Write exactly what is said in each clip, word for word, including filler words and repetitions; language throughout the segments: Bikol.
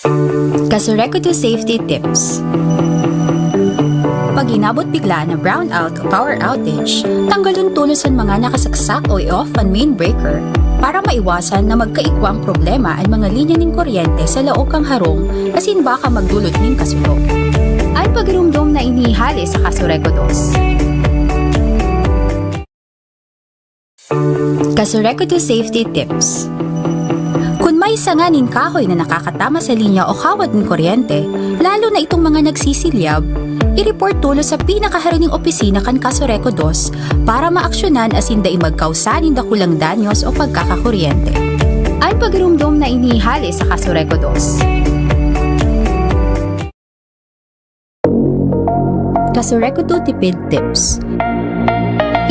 Kasureku two Safety Tips. Pag inabot bigla na brownout o power outage, tanggalon tolos an mga nakasaksak o i-off an main breaker para maiwasan na magkaigwang problema an mga linya nin kuryente sa laog kan harong asin baka magdulot nin kasulo. An paghiromdom na ini hale sa Kasureku dos. Kasureku two Safety Tips. Kun may sanga nin kahoy na nakakatama sa linya o kawad nin kuryente, lalo na itong mga nagsisilyab, i-report tolos sa pinakaharaning opisina kan Kasureku dos para maaksyonan asin dai magkausa nin dakulang danyos o pagkakakuryente. An paghiromdom na ini hale sa Kasureku dos. Kasureku two Tipid Tips.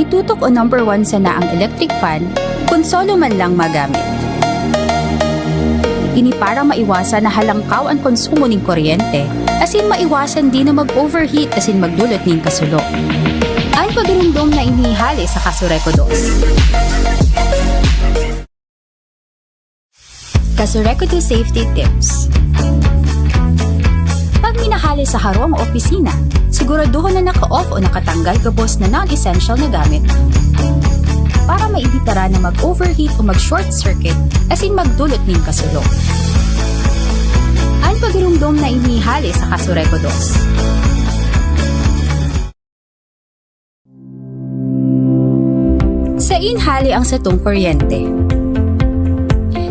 Itutok o number one sana ang electric fan kun solo man lang magamit. Ini para maiwasan na halangkaw an konsumo nin kuryente, asin maiwasan din na mag-overheat asin magdulot nin kasulo. An paghiromdom na ini hale sa Kasureku dos. Kasureku two Safety Tips. Pag minahale sa harong o opisina, siguraduhon na naka-off o nakatanggal gabos na non-essential na gamit para maibitara na mag-overheat o mag-short circuit asin magdulot nin kasulo. An paghiromdom na ini hale sa Kasureku dos. Sain hale ang satong kuryente?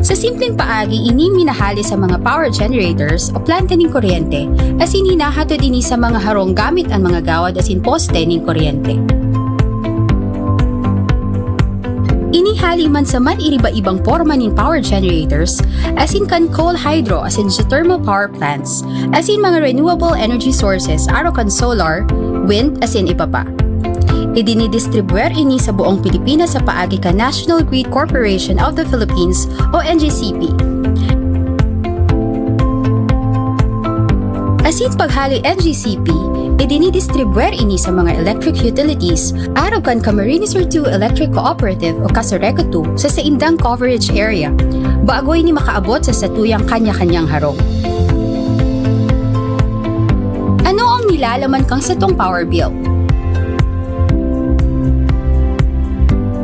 Sa simpleng paagi, ini minahale sa mga power generators o planta nin kuryente, asin hinahatod ini sa mga harong gamit an mga gawad asin poste nin kuryente. Ini hale man sa man-iriba-ibang porma nin power generators, asin kan coal, hydro, asin geothermal power plants, asin mga renewable energy sources, arog kan solar, wind, asin iba pa. Idinidistribuyar ini sa buong Pilipinas sa paagi kan National Grid Corporation of the Philippines o N G C P. Asin paghale N G C P, idinidistribuyar ini sa mga electric utilities, arog kan Camarines Sur two Electric Cooperative o Kasureku two sa saindang coverage area, bago ini makaabot sa satuyang kanya-kanyang harong. Ano ang nilalaman kan satong power bill?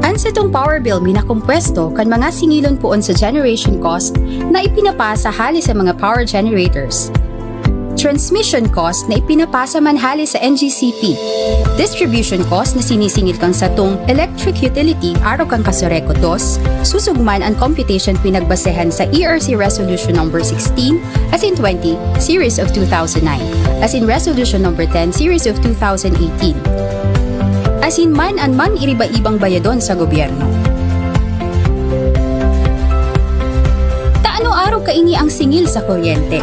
An satong power bill minakompwesto kan mga singilon poon sa generation cost na ipinapasa hale sa mga power generators, transmission cost na ipinapasa man hale sa N G C P, distribution cost na sinisingil kan satong electric utility arog kan Kasureku dos, susog man an computation pinagbasehan sa E R C Resolution Number sixteen asin twenty, Series of two thousand nine, asin Resolution Number ten, Series of two thousand eighteen, asin man an man-iriba-ibang bayadon sa gobyerno. Ta ano arog kaini ang singil sa kuryente?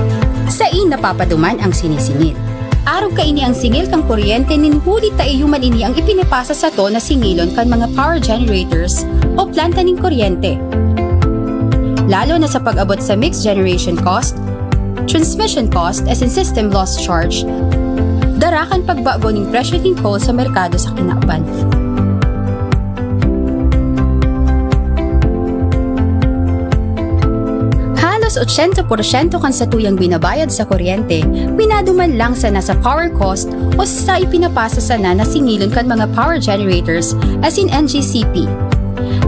Sain napapaduman ang sinisingil? Arog kaini ang singil kan kuryente nin huli ta iyo man ini ang ipinapasa sato na singilon kan mga power generators o planta nin kuryente. Lalo na sa pag-abot sa mixed generation cost, transmission cost, asin system loss charge, dara kan pagbago nin presyo nin coal sa merkado sa kinaban. Halos ochenta porsyento kan satuyang binabayad sa kuryente, minaduman lang sana sa power cost o sa ipinapasa sana na singilon kan mga power generators asin N G C P.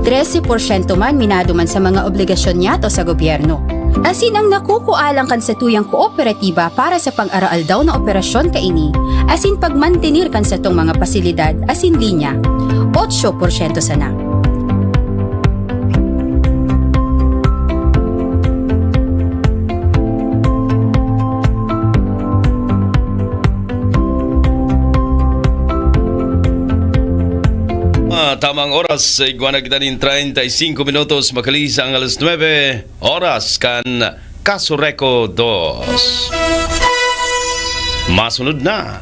Trese porsyento man minaduman sa mga obligasyon niyato sa gobyerno. Asin ang nakukua lang kan satuyang kooperatiba para sa pang-araaldaw na operasyon kaini, asin pagmantener kan satong mga pasilidad asin linya, otso porsyento sana. Ah, tamang oras, igwa na kita nin treinta y cinco minutos, makalihis ang alas nuebe, oras kan Kasureku dos. Masunod na.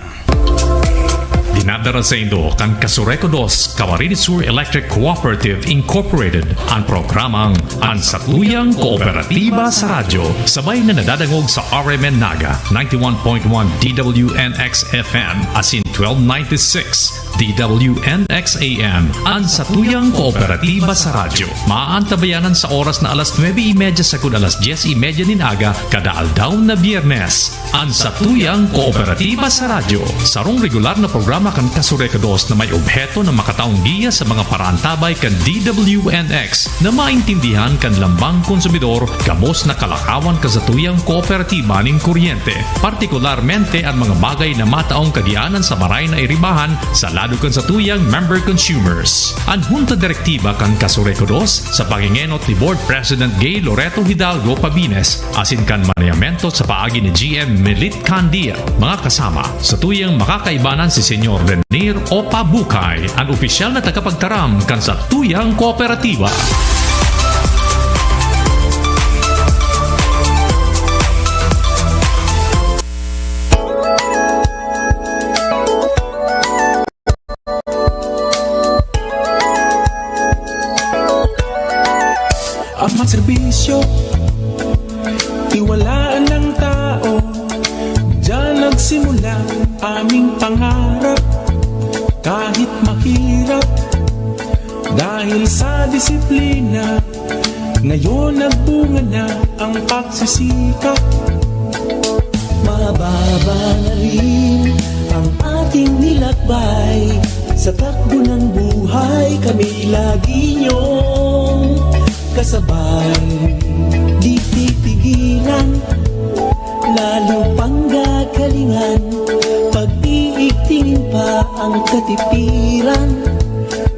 Dinadara saindo kan Kasureku dos, Camarines Sur Electric Cooperative Incorporated, an programang An Satuyang Kooperatiba sa Radyo, sabay na nadadangog sa R M N Naga, ninety-one point one D W N X F M, asin twelve ninety-six D W N X A M, an satuyang kooperatiba sa radyo. Maaantabayanan sa oras na alas nuebe y media sagkod alas dyes y media nin aga kada aldaw na Biyernes. An satuyang kooperatiba sa radyo, sarong regular na programa kan Kasureko dos na may obheto na makataong giya sa mga paraantabay kan D W N X na maintindihan kan lambang konsumidor gabos na kalakawan kan satuyang kooperatiba nin kuryente, partikularmente an mga bagay na mataong kagianan sa maray na iribahan sa lado kan satuyang member consumers. An Hunta Direktiba kan Kasureko dos sa pangengenot ni Board President Gay Loreto Hidalgo Pabines asin kan manayamento sa paagi ni G M Melit Candia, mga kasama, satuyang makakaibanan si Senyor Renier Opa Bukay, an opisyal na tagapagtaram kan satuyang kooperatiba. Ang mga serbisyo, tiwalaan ng tao. Diyan nagsimula aming pangarap, kahit mahirap. Dahil sa disiplina, ngayon nagbunga na ang pagsisikap. Mababa na rin ang ating nilakbay. Sa takbo ng buhay, kami lagi niyong kasabay. Di pipigilan, lalo pang gagalingan. Pag-iigtingin pa ang katipiran,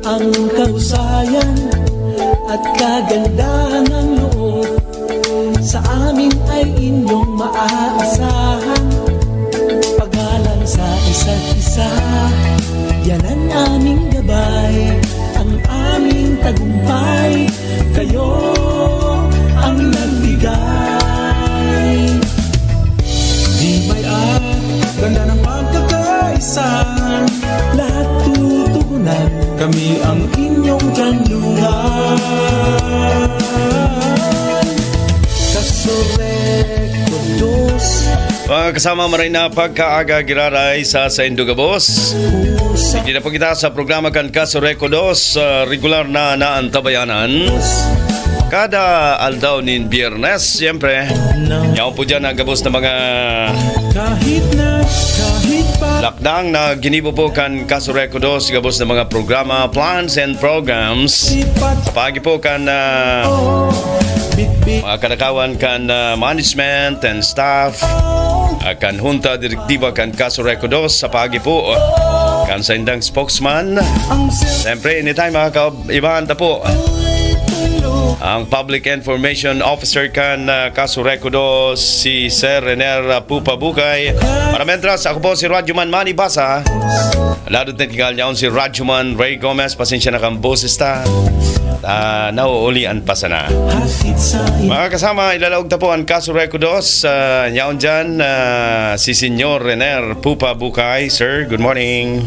ang kahusayan at kagandahan ng loob. Sa amin ay inyong maaasahan. Paggalang sa isa't isa, yan ang aming gabay. Ang aming tagumpay, kayo ang nagbigay. Di may at ganda ng pagkakaisa. Lahat tutugunan, kami ang inyong kanluran. Kasurek, Kudus, Mga kasama, maray na pagkaaga giraray sa saindo gabos. Hindi na po kita sa programa kan Kasureko dos, ah, regular na naantabayanan. Kada aldaw nin Biyernes, siyempre, yaon po dyan ang gabos na mga kahit na, kahit pa lakdang na ginibo po kan Kasureko dos, gabos na mga programa, plans and programs. Sa paagi po kan ah, Bitbit mga kalakawan kan ah, management and staff, ah, kan Junta Direktiba kan Kasureko dos, sa paagi po ah, kan saindang spokesman. ang Siyempre, anytime, mga kaibahan ta po. Ang Public Information Officer kan ah, Kasureko dos, si Sir Rener ah, Pupa Bukay. Para mentras, ako po si Radyoman Manny Basa. Lado technical yaon si Radyoman Ray Gomez. Pasensya na kan boses ta. Ah, nauulian pa sana. hatid sa Mga kasama, ilalaog ta po ang Kasureko dos. Ah, yaon dyan, ah, si Senyor Rener Pupa Bukay. Sir, good morning.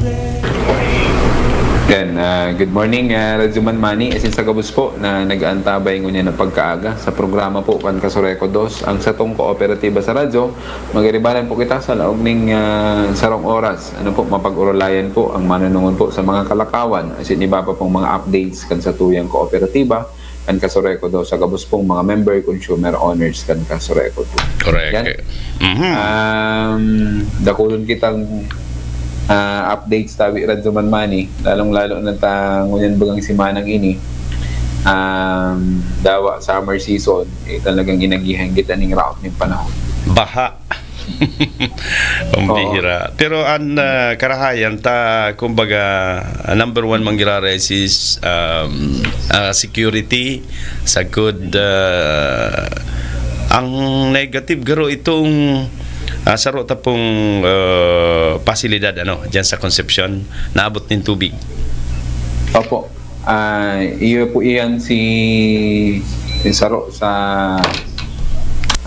Yan, ah, good morning, ah, Radyoman Manny. Asin sa gabos po na nag-aantabay ngunyan na pagkaaga sa programa po kan Kasureko dos, ang satong kooperatiba sa radyo. Magiribanan po kita sa laog ning ah, sarong oras. Ano po, mapag-urulayan po ang manunungon po sa mga kalakawan asin iba pa pong mga updates kan satuyang kooperatiba, kan Kasureko dos, sa gabos pong mga member consumer owners kan Kasureko dos. Correct. Yan. Mhm. Um, dakulon kitang ah, updates tabi, Radyoman Manny, lalong-lalo na ta ngunyan bagang simanang ini, um, dawa summer season, eh, talagang inagihan kita ning raot ning panahon. Baha. Pambihira. Pero ang ah, karahayan ta, kumbaga, ang number one manggiraray is um, ah, security, sagkod ah, ang negative garo itong ah, saro ta pong ah, pasilidad ano, diyan sa Concepcion, naabot nin tubig. Opo. Ah, iyo po iyan si, si Saro sa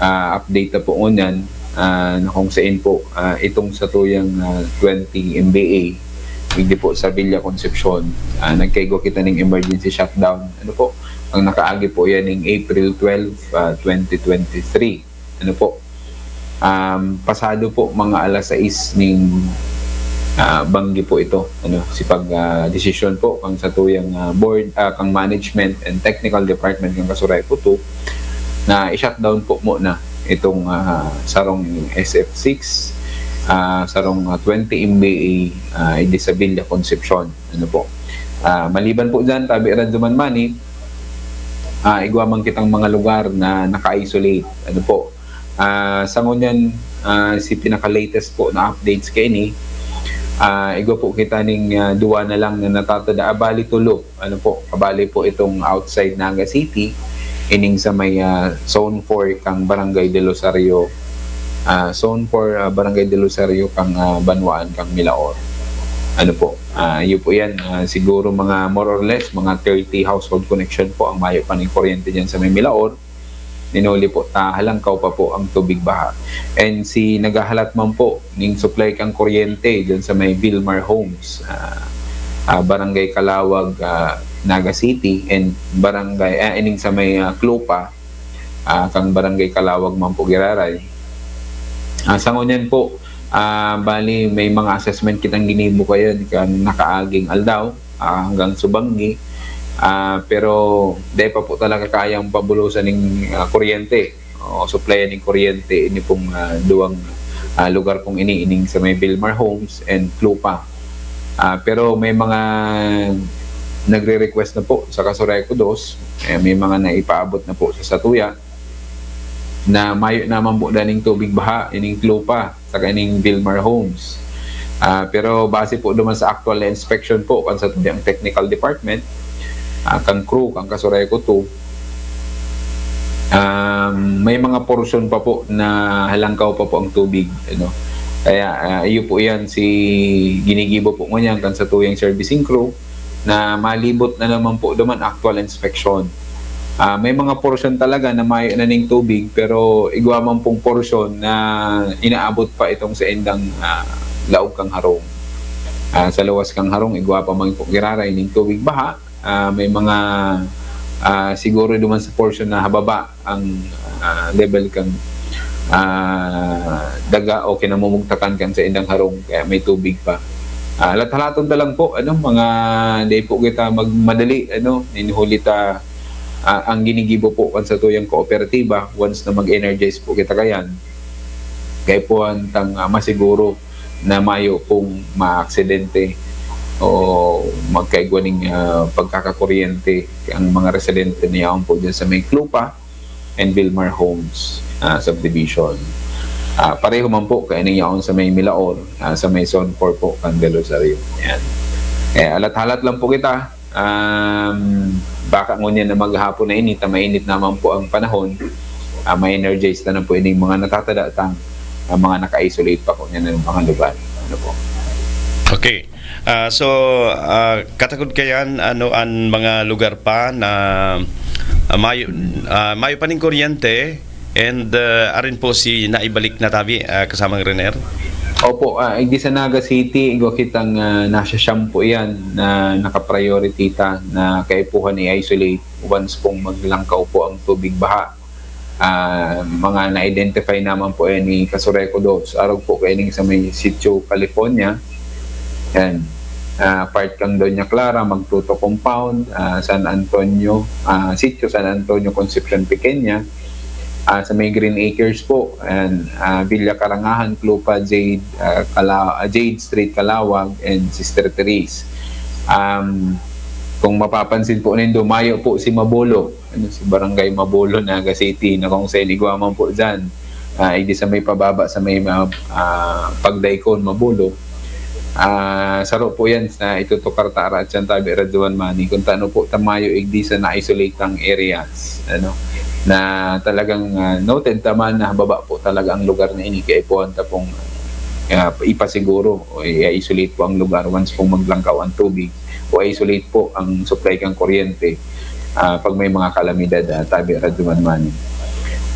ah, update na po ngunyan ah, na kung saan po ah, itong sa tuyang ah, twenty M B A, hindi po sa Villa Concepcion, ah, nagkaigwa kita ng emergency shutdown. Ano po? Ang nakaagi po yan ng April twelve, ah, twenty twenty-three. Ano po? Um, pasado po mga alas sais ning ah, banggi po ito, ano, si pag, ah, desisyon po kang satuyang, ah, board, ah, kang management and technical department ng Kasuray Kuto na i-shutdown po muna itong, ah, sarong S F six, ah, sarong, ah, twenty M V A, ah, igdi sa Villa Concepcion. Ano po? Ah, maliban po dyan, tabi Radyo Man Mani, ah, igwa man kitang mga lugar na naka-isolate. Ano po? Ah, sa ngunyan, ah, si pinaka-latest po na updates kaini, ah, igwa po kita ning, ah, duwa na lang na natatada, ah, bali tulo. Ano po? Kabali po itong outside Naga City, ining sa may, ah, Zone four kang Barangay del Rosario, ah, Zone four, ah, Barangay del Rosario kang, ah, Banwaan kang Milaor. Ano po? Ah, yun po yan. Ah, siguro mga more or less, mga thirty household connection po ang mayo pa ning kuryente dyan sa may Milaor. Ninuli po, ta halangkaw pa po ang tubig baha. And si naghahalat man po ning supply kang kuryente dyan sa may Vilmar Homes, ah, ah, Barangay Calawag, ah, Naga City, and barangay, ah, ining sa may, ah, Clupa, ah, kang Barangay Calawag man po, Giraray. Ah, sa ngunyan po, ah, bali may mga assessment kitang ginibo kayan kan nakaaging aldaw, ah, hanggang subanggi. Ah, pero dai pa po talaga kayang pabulosan ning, ah, kuryente o supplyan ning kuryente ini pong, ah, duwang, ah, lugar pong ini, ining sa may Vilmar Homes and Clupa. Ah, pero may mga nagre-request na po sa Kasuray Kuto dos, eh, may mga naipaabot na po sa satuya na mayo naman po daning tubig baha, ining Clupa, saka ining Vilmar Homes. Ah, pero base po duman sa actual na inspection po kan satuyang technical department, ah, kan crew, kan Kasuray Kuto, um, may mga porsyon pa po na halangkaw pa po ang tubig, ano. Kaya, ah, iyo po yan si ginigibo po ngunyan kan satuyang servicing crew na malibot na naman po duman actual inspection. Ah, may mga porsyon talaga na mayo na ning tubig, pero igwa man pong porsyon na inaabot pa itong saindang, ah, laog kang harong. Ah, sa luwas kang harong, igwa pa man po giraray ning tubig baha. Ah, may mga, ah, siguro duman sa porsyon na hababa ang, ah, level kang, ah, daga o kinamumugtakan kan saindang harong, kaya may tubig pa. Ah, halat-halaton ta lang po, ano, mga, di po kita magmadali, ano, nin huli ta, ah, ang ginigibo po kan satuyang kooperatiba, once na mag-energize po kita kayan, kaipuhan tang, ah, masiguro na mayo pong maaksidente o magkaigwa ning, ah, pagkakakuryente ang mga residente na yaon po dyan sa may Clupa and Vilmar Homes, ah, subdivision. Ah, pareho man po kaya ning yaon sa may Milaor, ah, sa may Zone four po, kan Del Rosario. Yan. Eh, halat-halat lang po kita. Um, baka ngunyan na maghapon na ini, ta mainit naman po ang panahon. Ah, ma-energize na, na po ining mga natatada tang, ah, mga naka-isolate pa po niyan ng mga lugar. Ano po? Okay. Ah, so, ah, katakod kayan, ano, an mga lugar pa na, ah, mayo, ah, mayo pa ning kuryente, and, ah, arin po si naibalik na tabi, ah, kasamang Rener? Opo, ah, igdi sa Naga City, igwa kitang, ah, nasa siyam po yan na naka-priority ta na kaipuhan i-isolate once pong maglangkaw po ang tubig baha. Ah, mga na-identify naman po yan ni Kasuray Kuto dos. Arog po kaining sa may Sitio California. Yan. Ah, part kang Doña Clara, Magtuto Compound, ah, San Antonio, ah, Sitio San Antonio, Concepcion Pequeña, ah, sa may Green Acres po, and, ah, Villa Karangahan, Clupa, Jade, ah, Kala-, ah, Jade Street, Calawag, and Sister Therese. Um, kung mapapansin po nindo, mayo po si Mabolo, ano, si Barangay Mabolo, Naga City, na kung sa inigwa man po dyan, ah, igdi sa may pababa sa may, ah, ah, pagdaikon, Mabolo. Ah, saro po yan na itutukar ta ara at yan tabi, Radyo One Money. Kung tano po ta mayo igdi sa na-isolate ang areas, ano, na talagang, ah, noted ta man na baba po talaga ang lugar na ini, kaipuhan ta pong, ah, ipasiguro o i-isolate po ang lugar once pong maglangkaw ang tubig o isolate po ang supply kang kuryente, ah, pag may mga kalamidad, ah, tabi, Radyo One Money.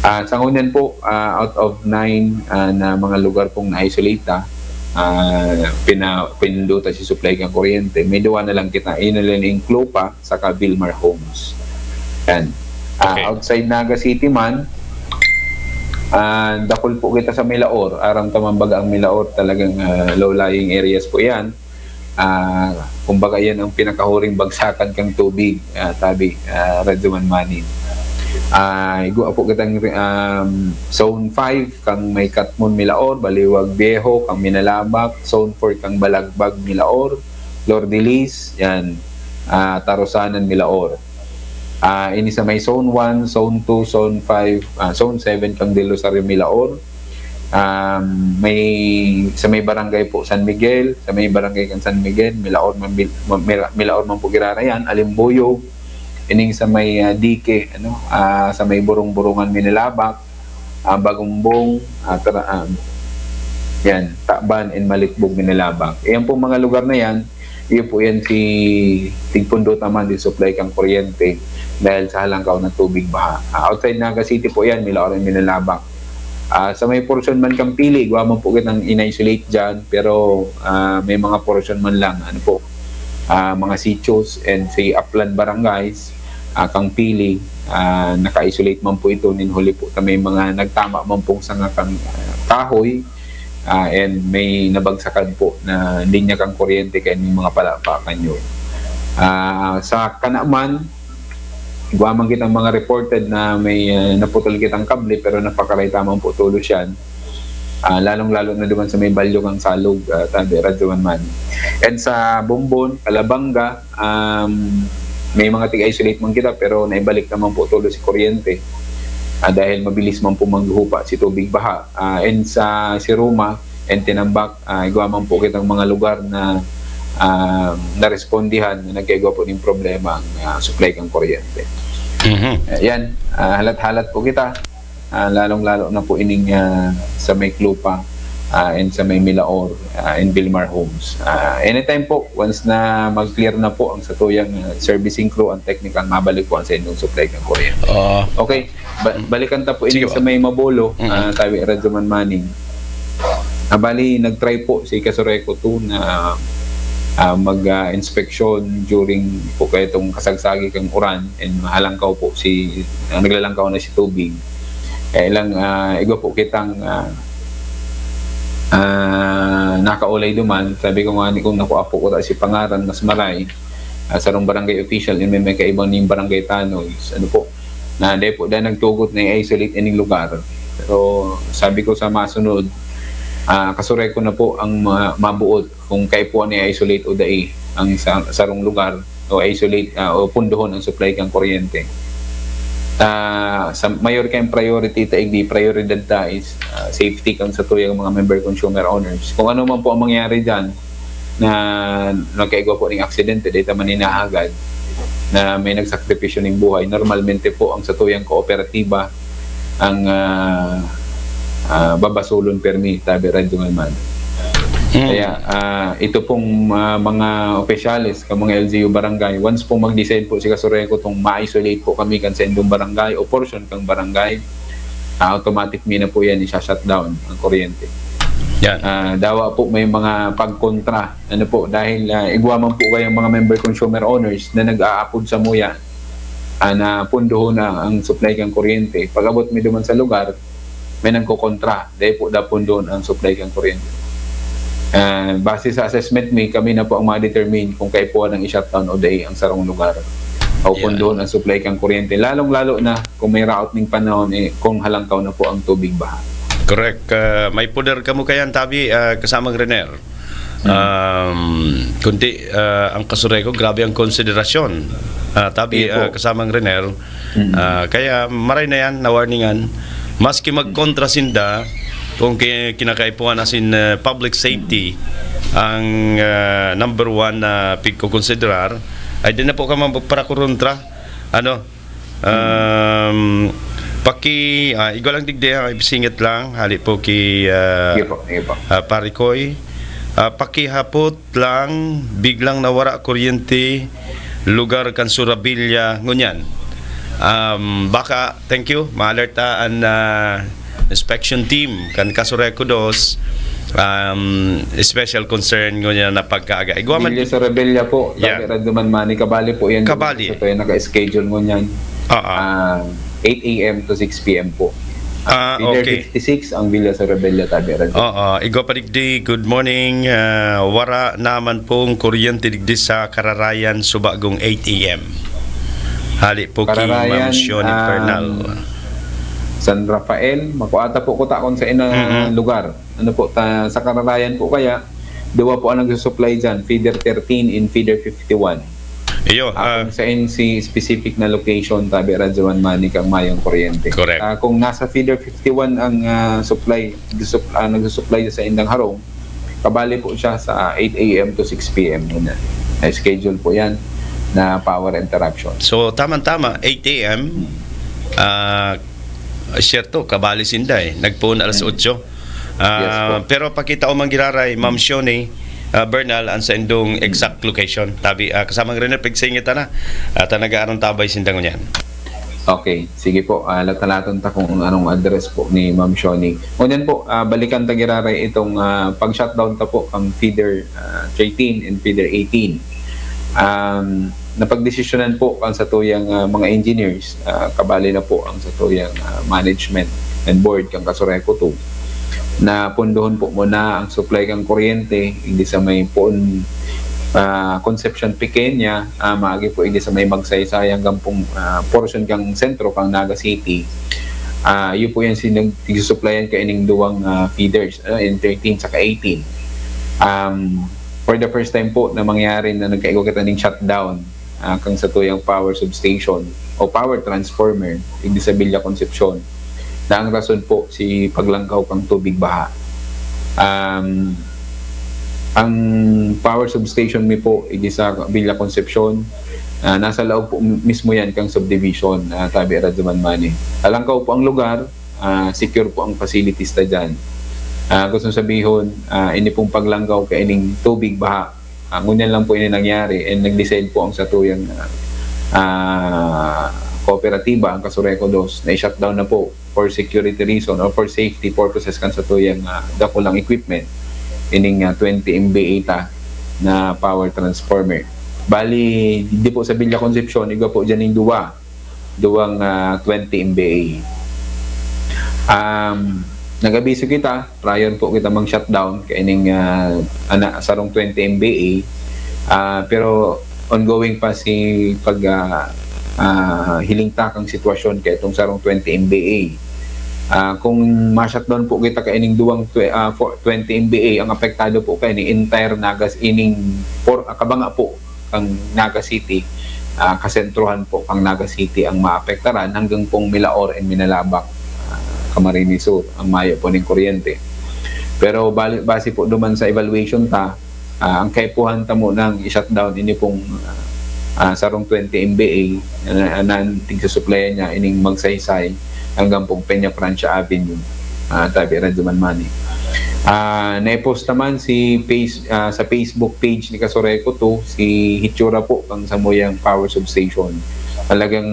Ah, sa ngunyan po, ah, out of nine, ah, na mga lugar pong na-isolate ta, ah, pina-, pinindota si supply kang kuryente, may duwa na lang kita, iyon na lang yung Clupa saka Vilmar Homes. Yan. Ah, Okay. Outside Naga City man, Ah, dakul po kita sa Milaor. Aram ta man baga ang Milaor, talagang, ah, low-lying areas po yan. Ah, kumbaga, yan ang pinakahuring bagsakan kang tubig, ah, tabi, ah, Radyo Man Manning. Ah, igwa po kitang, um, Zone five kang may Catmon, Milaor, Baliwag Viejo, kang Minalabac, Zone four kang Balagbag, Milaor, Lourdelis, yan, ah, Tarusanan, Milaor. Ah, ini sa may Zone one, Zone two, Zone five, ah, Zone seven kang Del Rosario, Milaor. Um, may, sa may barangay po, San Miguel, sa may barangay kang San Miguel, Milaor man, Mil-, Mila-, Milaor man po girarayan, Alimbuyog, ining sa may, ah, Dike, ano, ah, sa may Burong-Burungan, Minalabac, ah, Bagumbong, ah, Tara-, ah, yan, Taban and Malitbog, Minalabac. Yan po mga lugar na yan, iyo po yan si tigpundo ta man din supply kang kuryente dahil sa halangkaw na tubig baha. Ah, outside Naga City po yan, Milaor and Minalabac. Ah, sa may portion man kang Pili, igwa man po kitang in-isolate dyan, pero, ah, may mga portion man lang, ano po, ah, mga sitios and sa upland barangays, ah, kang Pili, ah, naka-isolate man po ito, nin huli po ta may mga nagtama man pong sanga kang, ah, kahoy, ah, and may nabagsakan po na linya kang kuryente kaya may mga palakpakan yun. Ah, sa Canaman, igwa man kitang mga reported na may, ah, naputol kitang kable, pero napakaray ta man po tolos yan. Ah, lalong-lalo na duman sa may Balyo kang Salog, ah, tabi, Radyo Man Manny. And sa Bombon, Calabanga, um, may mga tig-isolate man kita, pero naibalik naman po tolos si kuryente. Ah, dahil mabilis man po maghupa si tubig baha. Ah, and sa Siruma and Tinambac, ah, igwa man po kitang mga lugar na, ah, narespondihan na nagkaigwa po ning problema ang, ah, supply kang kuryente. Mhm. Ayan, ah, halat-halat po kita. Ah, lalong-lalo na po ining, ah, sa may Clupa, ah, and sa may Milaor, ah, and Vilmar Homes. Ah, anytime po, once na mag-clear na po ang satuyang, ah, servicing crew, ang technical, mabalik po ang sa inyong supply ng kuryente. Oo. Okay, ba-, balikan ta po Sige ining po. sa may Mabolo, Mm. ah, tabi Radyo Man Manning. Ah, bali, nag-try po si Casureco two na, ah, mag, ah, inspeksyon during po kaya itong kasagsagi kang uran and mahalangkaw po si, ah, naglalangkaw na si tubig. Kaya lang, ah, igwa po kitang, ah, ah, nakaulay duman. Sabi ko nga ni, kung nakuha po ko ta si pangaran, mas maray, ah, sarong barangay official, yung may, may kaibang ning barangay tanod. Ano po, na dahil po, dahil nagtugot na i-isolate ining lugar. Pero sabi ko sa masunod, ah, Casureco na po ang ma-, mabuot kung kaipuhan i-isolate o dai ang sa, sarong lugar o isolate, ah, o pundohon ang supply kang kuryente. Ah, sa mayor kayong priority, ta igdi prioridad ta is, ah, safety kang satuyang mga member consumer owners. Kung ano man po ang mangyari diyan, na nagkaigwa po ning aksidente, data man hinahagad na may nagsakripisyo ning buhay. Normalmente po, ang satuyang kooperatiba ang, ah, ah, babasulon permi, tabi Radyo Man Manny. Mm. Kaya, ah, ito pong, ah, mga opisyales ka mga L G U barangay, once pong mag-decide po si Casureco tong ma-isolate po kami kan sa indong barangay o portion kang barangay, ah, automatic mi na po yan, isa-shutdown ang kuryente. Yan. Ah, dawa po may mga pagkontra, ano po, dahil, ah, igwa man po kayong mga member consumer owners na nag-aapod sa muya, ah, na pundohon na ang supply kang kuryente. Pag-abot mi duman sa lugar, may nagkokontra, dahil po da pundohon ang supply kang kuryente. Ah, base sa assessment mi, kami na po ang ma-determine kung kaipuhan ang i-shutdown o dai ang sarong lugar o Yan. pundohon ang supply kang kuryente. Lalong-lalo na kung may raot ning panahon, eh, kung halangkaw na po ang tubig baha. Correct. Ah, may poder kamo kayan, tabi, ah, kasamang Renier. Hmm. Um, kundi, ah, ang Casureco, grabe ang konsiderasyon. Ah, tabi, Sige po. ah, kasamang Renier. Hmm. Ah, kaya maray na yan, na-warningan. Maski magkontra sinda, kung ki-, kinakaipuhan asin, ah, public safety ang, ah, number one na pigkokonsiderar, ay di na po ka magparakorontra. Ano? Um, paki-, ah, igwa lang digdi, ah, ibisingit lang, hali po ki, ah, Sige po, sige po. ah, Pare Koy. Ah, pakihapot lang, biglang nawara kuryente, lugar kan Surabilla, ngunyan. Um, baka, thank you, ma-alert ta an, ah, inspection team kan Casureco dos, um, special concern ngunyan na pagkaaga. Igwa man Villa Sorabella po, Yeah. Tabi Radyo Man Manny, kabali po yan. Kabali. Sa tayo naka-schedule ngunyan. Oo. Ah, eight A M to six P M po. Ah, Feeder okay. fifty-six ang Villa Sorobella, tabi, Radyo. Oo, igwa pa digdi, good morning. Ah, wara naman pong kuryente digdi sa Kararayan, Subagong, eight a.m. Hali po ki Ma'am Kararayan, Shoni ah, Pernal. San Rafael, makuata po kuta kung sa ina Mm-mm. lugar. Ano po, ta, sa Kararayan po kaya, duwa po ang nagsusupply dyan, feeder thirteen and feeder fifty-one. Iyo, ah, Akong sa N C specific na location, tabi, Radyo Manmani, kang mayong kuryente. Correct. Ah, kung nasa feeder fifty-one ang ah, supply, sup, ah, nagsusupply sa indang harong, kabali po siya sa eight a.m. to six p.m. muna. Na schedule po yan na power interruption. So, tama-tama, eight a.m. Ah, siyerto, kabali sinda eh. Nagpoon alas otso. Ah, Yes po. Pero pakita o manggiraray, Ma'am Shoni, ah, Bernal, ang sa indong exact location. Tabi, ah, kasamang Rene, pigsingitan na. At ah, nag-aarong tabay sinda ngunyan. Okay, sige po. Ah, latalaton ta kung anong address po ni Ma'am Shoni. Ngunyan po, ah, balikan ta giraray itong ah, pag-shutdown ta po ang feeder ah, thirteen and feeder eighteen. Um, napagdesisyonan po ang satuyang ah, mga engineers, ah, kabali na po ang satuyang ah, management and board kang Kasureco two, na pundohon po muna ang supply kang kuryente, hindi sa may poon ah, Concepcion Pequeña, ah, maagi po hindi sa may Magsaysay hanggang pong ah, portion kang sentro kang Naga City. Ah, iyo po yan sinag-, tigsupplyan kaining duwang ah, feeders, ah, in thirteen saka eighteen. Um, for the first time po na mangyari na nagkaigwa kita ning shutdown ah, kang satuyang power substation o power transformer, igdi sa Villa Concepcion, na ang rason po si paglangkaw kang tubig baha. Um, ang power substation mi po, igdi sa Villa Concepcion, ah, nasa laog po mismo yan kang subdivision, ah, tabi Radyo Manmani. Alangkaw po ang lugar, ah, secure po ang facilities ta dyan. Ah, gusto sabihon, ah, ini pong paglangkaw kaining tubig baha, ah, ngunyan lang po ini nangyari, and nag-decide po ang satuyang ah, ah, kooperatiba, ang Kasureco dos, na i-shutdown na po for security reason or for safety purposes kan satuyang ah, dakulang equipment, ining ah, twenty M V A ta na power transformer. Bali, di po sa Villa Concepcion, igwa po dyan yung duwa, duwang ah, twenty M V A. Um, nag-abiso kita, prior po kita mang shutdown kaining ah, ana, sarong twenty M V A. Ah, pero ongoing pa si pag ah, ah, hiling ta kang sitwasyon kay itong sarong twenty M V A. Ah, kung ma-shutdown po kita kaining duwang twe, ah, for, twenty M V A, ang apektado po kaining entire Nagas ining por, ah, kabanga po kang Naga City, ah, kasentrohan po kang Naga City ang maapektaran hanggang pong Milaor and Minalabac, ah, Camarines Sur, ang mayo po ning kuryente. Pero bali, base po duman sa evaluation ta, ah, ang kaipuhan ta mo nang i-shutdown ini pong ah, sarong twenty M V A na, na tigsusuplayan niya ining Magsaysay hanggang pong Peña Francia Avenue, ah, tabi Radyo Manmani. Ah, naipost naman si face, ah, sa Facebook page ni Kasureco two, si hitsura po kang samuyang power substation. Talagang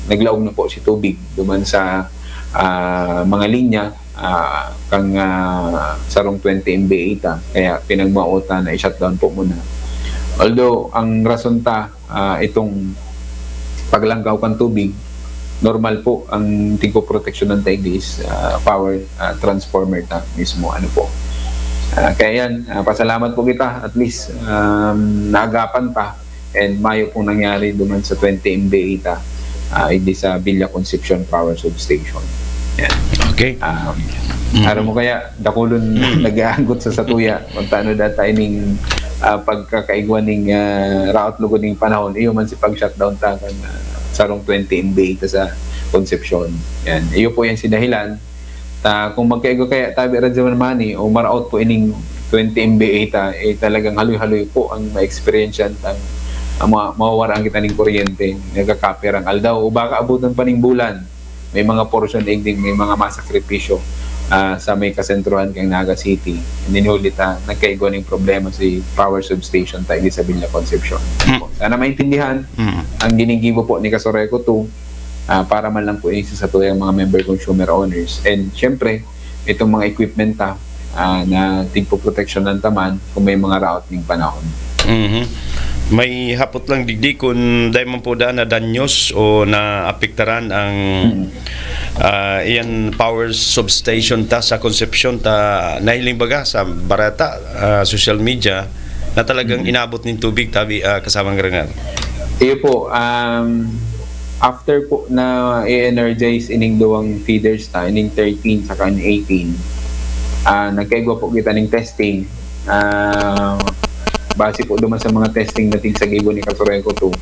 naglaog na po si tubig duman sa ah, mga linya, ah, kang ah, sarong twenty M V A ta. Kaya pinagmao ta na i-shutdown po muna. Although, ang rason ta, ah, itong paglangkaw kan tubig, normal po ang tigpoproteksyonan ta is ah, power ah, transformer ta mismo. Ano po. Ah, kaya yan, ah, pasalamat po kita. At least, um, naagapan ta and mayo pong nangyari duman sa twenty M V A ta, ah, hindi sa Villa Concepcion Power Substation. Yan. Okay. Um, Aram mo kaya, dakulon nag-aanggot sa satuya. Kung taano data ining ah, pagkakaigwa ning ah, raot lugod ning panahon, iyo man si pag-shutdown ta kan ah, sarong twenty M V A ta sa Concepcion. Yan. Iyo po yan si dahilan. Ta, kung magkaigwa kaya tabi Radyo Manmani o maraot po ining twenty M V A ta, eh, talagang haloy-haloy po ang ma-experience yan. Ang, ang ma, mawawaraan kita ning kuryente, nagkakape ang aldaw. O baka abutan pa ning bulan, may mga portion igding, may mga masakripisyo ah, sa may kasentrohan kang Naga City. And then huli ta, nagkaigwa ning problema si power substation ta igdi sa Villa Concepcion. Mm. Sana maintindihan Mm. ang ginigibo po ni Kasureco two ah, para man lang po ini sa satuyang mga member consumer owners. And syempre, itong mga equipment ta ah, na tigpoproteksyonan ta man kung may mga raot ning panahon. Mhm. May hapot lang digdi kung dahil man po daan na danyos o naapektaran ang Mm. Ah, iyan power substation ta sa Concepcion ta nahiling baga sa bareta, ah, social media na talagang inabot nin tubig tabi, ah, kasamang Rener. Iyo po, um, after po na i-energize ining duwang feeders ta, ining thirteen saka in eighteen, ah, nagkaigwa po kita ning testing. Ah, base po duman sa mga testing na tigsagibo ni Kasureco two,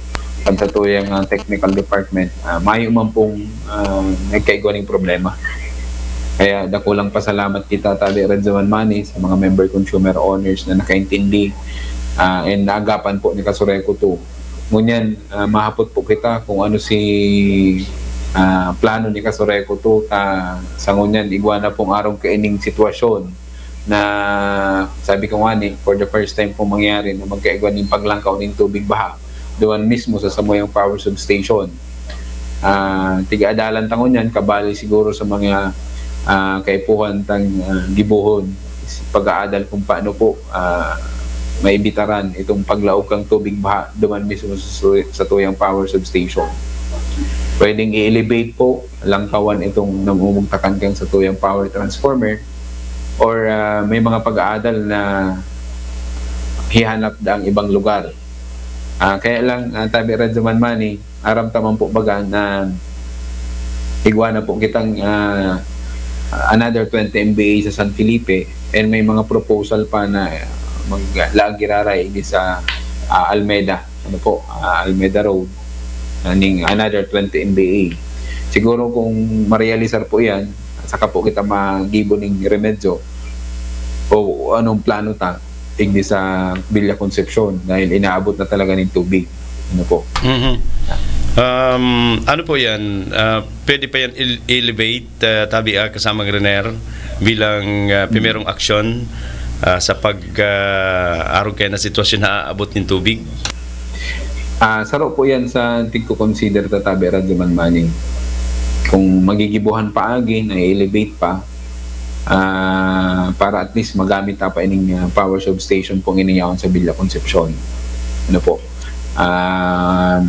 kan sa tuyang, ah, technical department, ah, mayo man pong, ah, nagkaigwa ning problema. Kaya dakulang pasalamat kita, tabi Radyo Manmani, sa mga member consumer owners na nakaintindi, ah, and naagapan po ni Kasureco two. Ngunyan, ah, mahapot po kita kung ano si, ah, plano ni Kasureco two ta sa ngunyan, igwa na pong arog kaining sitwasyon na sabi ko nga ni, for the first time pong mangyari na magkaigwa nin paglangkaw nin tubig baha duman mismo sa samuyang power substation. Ah, tiga-adalan ta ngunyan, kabali siguro sa mga, ah, kaipuhan tang, ah, gibohon, pag-aadal kung paano po, ah, maibitaran itong paglaog kang tubig baha duman mismo sa, su- sa tuyang power substation. Pwedeng i-elevate po, langkawan itong namumugtakan kang sa tuyang power transformer, or, ah, may mga pag-aadal na hihanap daang ibang lugar. Ah, kaya lang, ah, tabi Radyo Manmani, aram ta man po baga na igwa na po kitang, ah, another twenty M V A sa San Felipe, and may mga proposal pa na maglaag giraray di sa, ah, Almeda, ano po, ah, Almeda Road, ah, ning another twenty M V A. Siguro kung marealisar po yan, saka po kita magibo ning remedyo o anong plano ta, igdi sa Villa Concepcion dahil inaabot na talaga ning tubig. Ano po? Mhm. Um, ano po yan? Ah, pwede pa yan il- elevate, ah, tabi ah, kasamang Rener, bilang ah, primerong aksyon ah, sa pag ah, arog kaya na sitwasyon na aabot nin tubig? Ah, saro po yan sa tigko-consider ta, tabi Radyo Manmani. Kung magigibuhan paagi, na-elevate pa, ah, para at least magamit ta pa ining ah, power substation pong ining yaon sa Villa Concepcion. Ano po? Ah,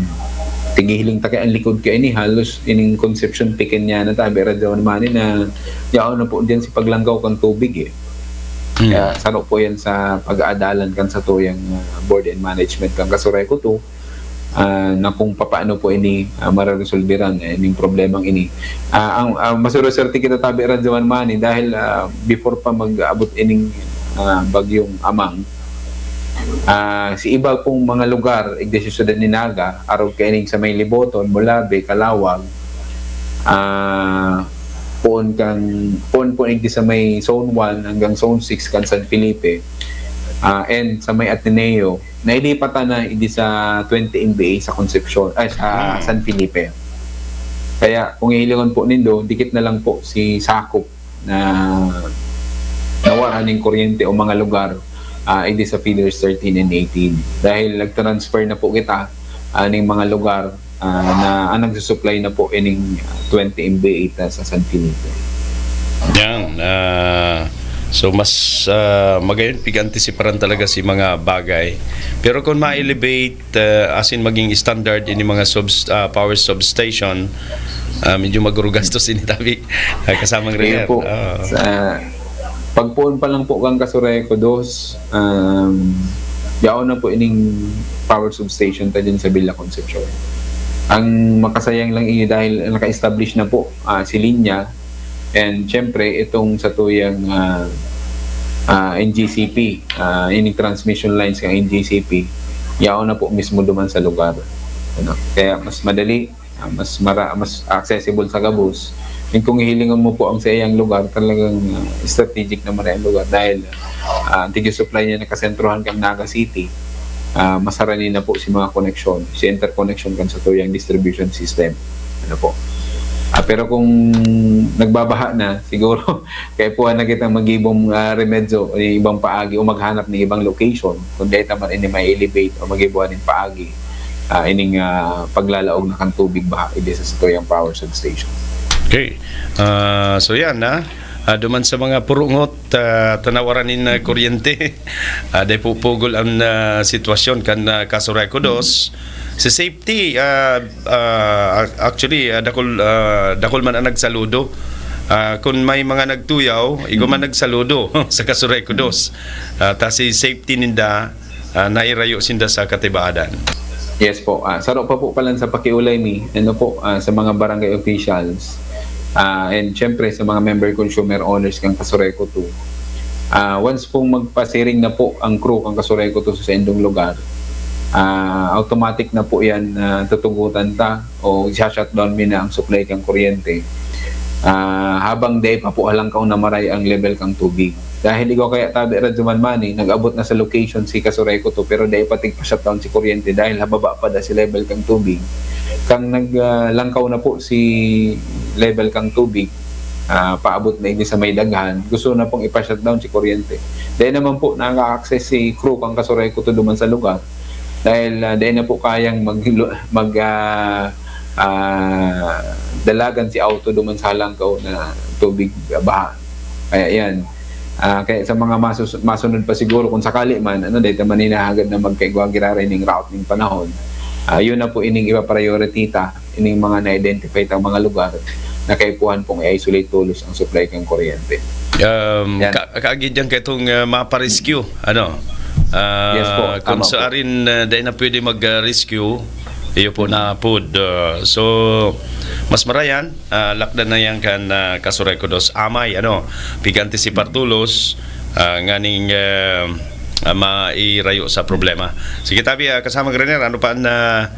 tigihiling ta kaya ang likod kaini, halos ining Concepcion Pequeñana, tabi Radyo Manmani, na yaon na po diyan si paglanggaw kang tubig eh. Kaya saro po yan sa pag-aadalan kan sa tuyang ah, board and management kan Kasureco two, ah, na kung papaano po ini ah, mararesolbiran eh, ining problemang ini. Ah, ang ah, masureserte kita, tabi Radyo Manmani, dahil ah, before pa mag-abot ining ah, bagyong Amang, ah, si iba pong mga lugar, igdi sa syudad ni Naga, arog kaining sa may Liboton, Mulabe, Calauag, ah, poon kang poon po igdi sa may zone one hanggang zone six kan San Felipe, ah, and sa may Ateneo, nailipatan na igdi sa twenty M V A sa Concepcion, ay, sa San Felipe. Kaya kung hihilingon po nindo, dikit na lang po si sakop na nawaran ning kuryente o mga lugar ah, igdi sa feeders thirteen and eighteen. Dahil nag-transfer na po kita ah, ning mga lugar ah, na ang nagsusupply na po ining twenty M V A ta sa San Felipe. Yan. Ah, so mas ah, magayon pig-antisiparan talaga si mga bagay. Pero kung ma-elevate, ah, as in maging standard ini mga subs, ah, power substation, ah, medyo magurugastos ini, tabi, ah, kasamang Rener. Iyo po. Ah. Sa pagpoon pa lang po kang Kasureco dos, um, yaon na po ining power substation ta dyan sa Villa Concepcion. Ang makasayang lang ini dahil naka-establish na po ah, si Linya, and syempre itong sa tuyang ah, ah, N G C P, ah, ining transmission lines ng N G C P, yaon na po mismo duman sa lugar. Ano? Kaya mas madali, ah, mas mara, mas accessible sa gabos. And kung hihilingan mo po ang sa iyang lugar, talagang ah, strategic naman ang lugar dahil ah, ang tig-supply niya nakasentrohan kang Naga City, ah, masarani na po si mga koneksyon, si interconnection kan sa tuyang distribution system. Ano po? Ah, pero kung nagbabaha na, siguro kaipuhan na kitang magibong ah, remedyo o ibang paagi o maghanap ng ibang location kung dahil taman ini may elevate o magibuhan ng paagi ah, ining ah, paglalaog na kan tubig baha igdi sa tuyang power substation. Okay. Ah, so yan, ha? Ah, duman sa mga purungot, ah, tanawaran nin, ah, kuryente. Ah, dai po pugol ang, ah, sitwasyon kan, ah, Kasureco dos. Sa safety, ah, ah, actually, ah, dakul, ah, dakul man ang nagsaludo. Ah, kun may mga nagtuyaw, igwa man nagsaludo sa Kasureco dos. Ah, ta si safety ninda, ah, nairayo sinda sa katibaadan. Yes po. Ah, saro pa po pala sa pakiulay mi, ano po, ah, sa mga barangay officials, ah, and syempre sa mga member consumer owners kan Kasureco two. Ah, once pong magpasiring na po ang crew kan Kasureco two sa saindong lugar, ah, automatic na po yan na tutugutan ta o siya-shutdown mi na ang supply kan kuryente, ah, habang dai pa po halangkaw na maray ang level kan tubig. Dahil igwa kaya tabi, Radyo Man Manny, nag-abot na sa location si Kasureco two, pero dai pa tigpa-shutdown si kuryente dahil hababa pa da si level kan tubig. Kang nag, ah, langkaw na po si level kan tubig, ah, paabot na ini sa may daghan, gusto na pong ipa-shutdown si kuryente. Dai naman po naka-access si crew kan Kasureco two duman sa lugar dahil, ah, dai na po kayang mag-, mag, ah, ah, dalagan si auto duman sa halangkaw na tubig, ah, baha. Kaya yan. Ah, kaya sa mga masus-, masunod pa siguro, kung sakali man, ano, dahil ta man hinahagad na magkaigwa giraray ning route ning panahon, ah, yun na po ining ipa-priority ta, ining mga na-identify tang mga lugar na kaipuhan pong i-isolate tolos ang supply kan kuryente. Um, Yan. ka-, kaagi diyan kaitong, ah, mapa-rescue, ano? Ah, Yes po, kung tama po. saarin, ah, dai na pwede mag-, ah, rescue, iyo po na pod. Ah, so, mas marayan, ah, lakdan na yan kan, ah, Kasureco dos. Amay, ano, pig-antisipar tolos, ah, nganing, ah, ah, mairayo sa problema. Sige, tabi, ah, kasama Grenier, ano pa ang, ah,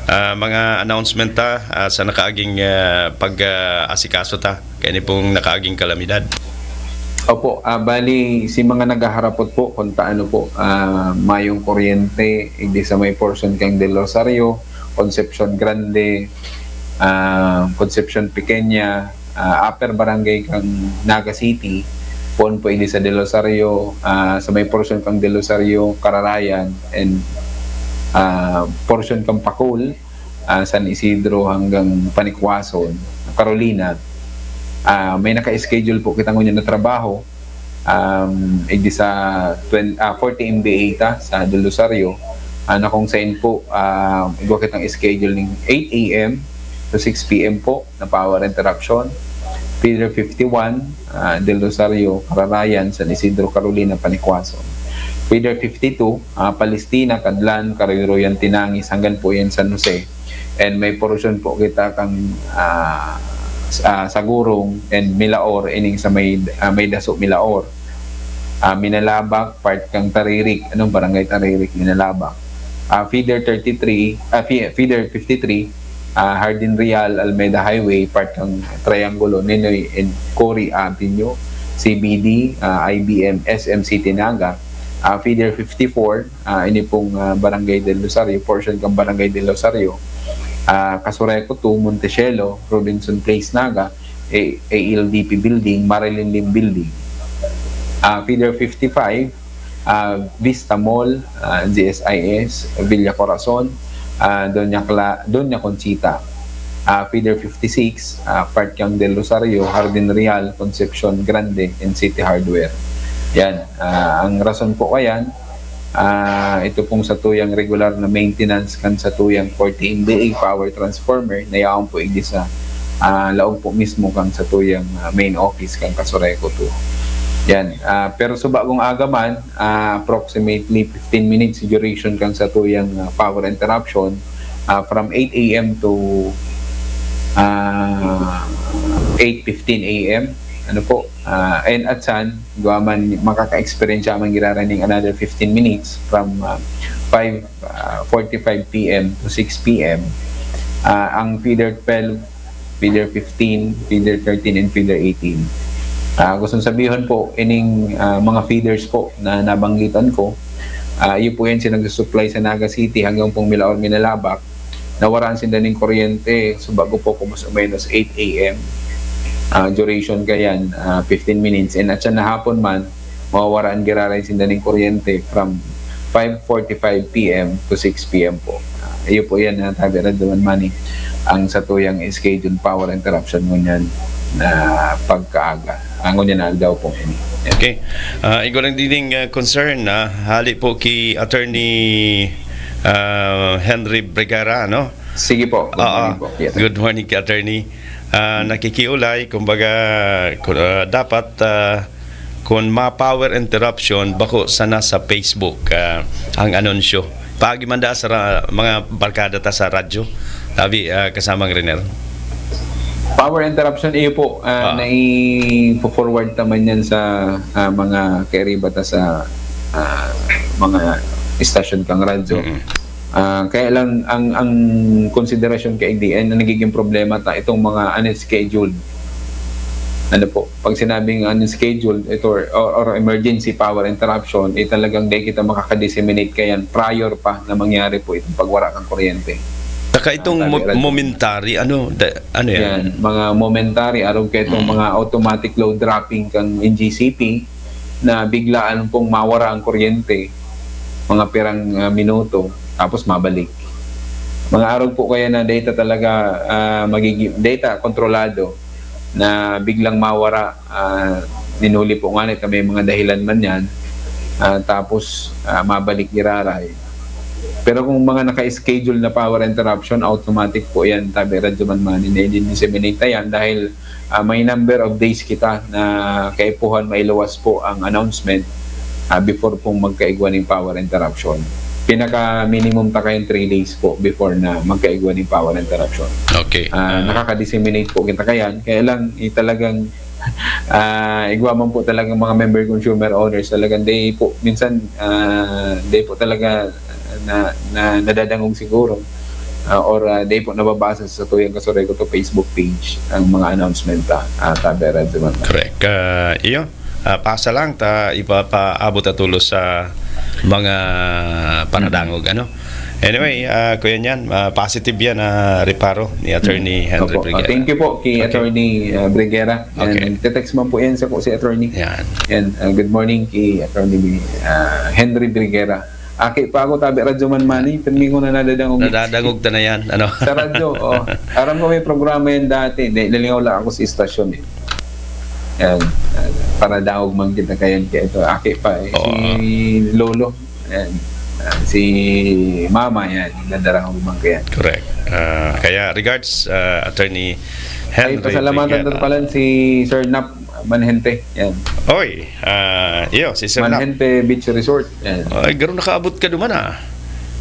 ah, mga announcement ta, ah, sa nakaaging, ah, pag, ah, asikaso ta? Kaya ni pong nakaaging kalamidad. Opo, ah, bali, si mga naghaharapot po, kung ta-, ano po, ah, mayong kuryente, igdi sa may portion kang Del Rosario, Concepcion Grande, ah, Concepcion Pequeña, ah, Upper Barangay kang Naga City, poon po igdi sa Del Rosario, ah, sa may portion kang Del Rosario, Kararayan, and, ah, portion kang Pacol, ah, San Isidro hanggang Panikwason, Carolina. Ah, may naka-schedule po kita ngunyan na trabaho, um, igdi sa twen-, ah, forty M V A ta sa Del Rosario, ah, na kung saan po, ah, igwa kitang schedule ning eight A M to six P M po na power interruption. Feeder fifty-one, ah, Del Rosario, Kararayan, San Isidro, Carolina, Panikwason. Feeder fifty-two, ah, Palestina, Cadlan, Caroyoyan, Tinangis, hanggang po yan San Jose. And may portion po kita kang, ah, s-, ah, Sagurong and Milaor, ining sa may, ah, may Daso, Milaor. Ah, Minalabac, part kang Taririk, anong barangay Taririk, Minalabac. Ah, feeder thirty-three, ah, fe-, feeder fifty-three, ah, Hardin Real, Almeda Highway, part kang Triangulo, Ninoy and Cory Avenue, C B D, ah, I B M, S M City Naga, ah, feeder fifty-four, ah, ini pong, ah, Barangay del Rosario, portion kang Barangay del Rosario, ah, Kasureco two, Montecielo, Robinson Place, Naga, A-, A L D P Building, Marilyn Lim Building. Ah, feeder fifty-five, ah, Vista Mall, ah, G S I S, Villa Corazon, ah, Doña Cla-, Doña Conchita. Ah, feeder fifty-six, ah, Park Yang del Rosario, Jardin Real, Concepcion Grande, and City Hardware. Yan. Ah, ang rason po kayan, ah, ito pong satuyang regular na maintenance kan satuyang forty M V A power transformer na yaon po igdi sa, ah, laog po mismo kan satuyang, ah, main office kan Kasureco two. Yan. Ah, pero sa bagong aga man, ah, approximately fifteen minutes duration kan satuyang, ah, power interruption, ah, from eight A M to, ah, eight fifteen A M. Ano po? Ah, and at san, gawa man, makaka-experience siya man giraray ning another fifteen minutes from, ah, five, ah, forty-five P M to six P M. Ah, ang feeder twelve, feeder fifteen, feeder thirteen, and feeder eighteen. Ah, gustong sabihon po, ining, ah, mga feeders po na nabanggitan ko, ah, iyo po yan siya nagsusupply sa Naga City hanggang pong Milaor, Minalabac. Nawaran sinda ning kuryente, so bago po, kung mas o menos eight A M, ah, duration kayan, ah, fifteen minutes. And at sa nahapon man, mawawaraan giraray sinda ning kuryente from five forty-five P M to six P M po. Ah, iyo po yan, ah, tabi, Radyo Man Manny, ang satuyang scheduled power interruption ngunyan na pagkaaga. ah, ngunyan na aldaw po ini. Okay. Ah, igwa lang dining ah, concern na hali po ki Attorney ah, Henry Bregara, no? Sige po. Good Oo. morning po. Yes. Good morning ki Attorney. Ah, nakikiulay, kumbaga, ku- ah, dapat ah, kung ma-power interruption, bako sana sa Facebook ah, ang anunsyo. Paagi man da sa ra- mga barkada ta sa radyo, tabi ah, kasamang Riner. Power interruption, iyo po, ah, Ah. nai-forward naman yan sa ah, mga kairiba ta sa ah, mga istasyon kang radyo. Mm. Ah, kaya lang, ang ang konsiderasyon kaigdi, ang nagiging problema ta, itong mga unscheduled. Ano po, pag sinabing unscheduled, ito, or, or emergency power interruption, eh, talagang di kita makaka-disseminate kayan prior pa na mangyari po itong pagwara ng kuryente. Saka itong Ang mo- sabi, radyo. Momentary, ano, da- ano yan? Yan, mga momentary, arog ka itong Mm. mga automatic load dropping kang N G C P na biglaan pong mawara ang kuryente, mga pirang ah, minuto, tapos mabalik. Mga arog po kaya na data talaga ah, magigi- data kontrolado na biglang mawara, ah, ninuli po nga nito, may mga dahilan man yan, ah, tapos ah, mabalik iraray. Pero kung mga naka-schedule na power interruption, automatic po yan, tabi Radyo Man Money, na i-disseminate na yan dahil ah, may number of days kita na kaipuhan mailuwas po ang announcement ah, before pong magkaigwa ng power interruption. Pinaka-minimum ta kayan three days po before na magkaigwa ng power interruption. Okay. Ah, Ah, nakaka-disseminate po kita kayan. Kaya lang, eh, talagang ah, igwa man po talagang mga member consumer owners, talagang they po, minsan, ah, they po talaga na, na nadadangog siguro ah, or ah, they po nababasa sa tuyang kasurego to Facebook page ang mga announcement ta, ah, tabi Radyo Man. Correct. Ah, iyo, ah, pasa lang ta ipapaabot at tulos sa mga panadangog, ano? Anyway, ah, Kuya Nian, ah, positive yan na reparo ni Attorney Henry Opo. Ah, Brigera. thank you po kay Okay. Attorney ah, Brigera. And Okay. text man po yan sa, si Attorney. Yan. And ah, good morning kay Attorney ah, Henry Brigera. Aki pa ako, tabi Radyo Man Money, pirmi ko na nadadangog. Nadadangog ta na yan, ano? Sa radyo, oh. Aram ko may programa yan dati. Hindi, nalingaw lang ako sa istasyon eh. Yan. Ah, para daog man kita kayan kaya ito. Aki pa eh. Oo. Si Lolo. Yan. Ah, si Mama yan. Nadarangog man kayan. Correct. Ah, kaya regards, ah, Attorney Ay, Henry pasalamatan Brigera. Ko pala si Sir Nap Manhente. Yan. Oy, ah, iyo, si Sir Nap. Manhente Beach Resort. Yan. Ay, garo nakaabot ka duman ah.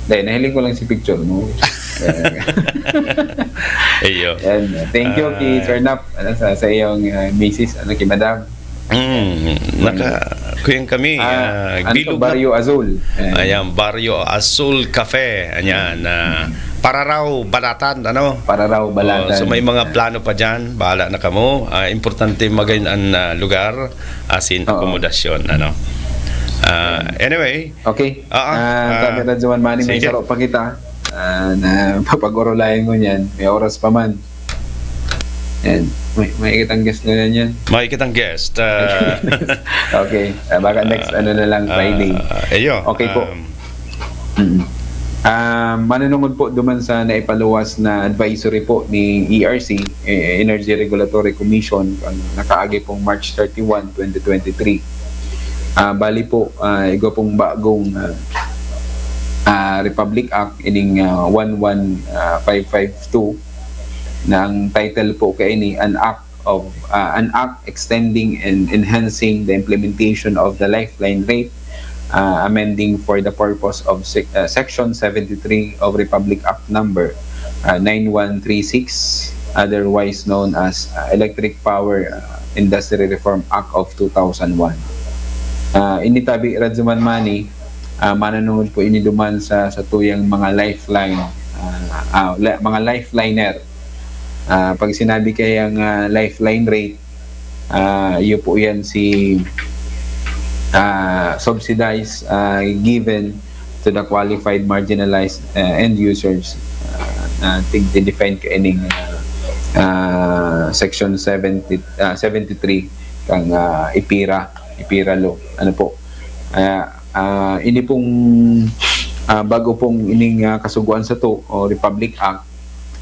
Dahil nahiling ko lang si picture mo. Iyo. Yan. Thank you kay Ah. Sir Nap, ano, sa, sa iyong ah, misis, ano, kay Madam. Mm, naka, kuyang kami, ah, Ah, ano to, bilog na. Barrio Azul. Yan. Ayan, Barrio Azul Cafe. Ayan, ah, Pararaw, Balatan, ano? Pararaw, Balatan. Oh, so may mga plano pa dyan, bahala na kamo. Ah, importante magayon ang ah, lugar, as in Oo. akomodasyon, ano? Ah, anyway, Okay. Ah, ah, Ah, ah. Tabi Radyo Man Money, may Sige. saro pa kita. Ah, na papag-orolayan ko niyan. May oras pa man. And may, may kitang guest na yan yan. May kitang guest. Ah, Okay. Ah, baka next, ano na lang, Friday. Ah, iyo. Okay po. Um, Mm. Ah, manunungod po duman sa naipaluwas na advisory po ni E R C, eh, Energy Regulatory Commission, ang nakaagi pong March thirty-one, twenty twenty-three. Ah, bali po, ah, igwa pong bagong ah, ah, Republic Act, ining ah, one one five five two, na ang title po kaini, an Act of ah, an Act extending and enhancing the implementation of the Lifeline Rate, ah, amending for the purpose of sec- ah, Section seventy-three of Republic Act number ah, nine one three six, otherwise known as ah, Electric Power ah, Industry Reform Act of two thousand one. Ah, ini tabi Radyo Man Money, ah, manunungod po ini duman sa sa tuyang mga lifeline, ah, ah, li- mga lifeliner. Ah, pag sinabi kayang ah, lifeline rate, ah, iyo po yan si ah, subsidize ah, given to the qualified marginalized ah, end users ah, na tig- define kaining ah, ah, section seventy, ah, seventy-three kang ah, IPIRA, IPIRA law. Ano po? Ah, ah, ini pong ah, bago pong ining ah, kasugoan sa to o Republic Act,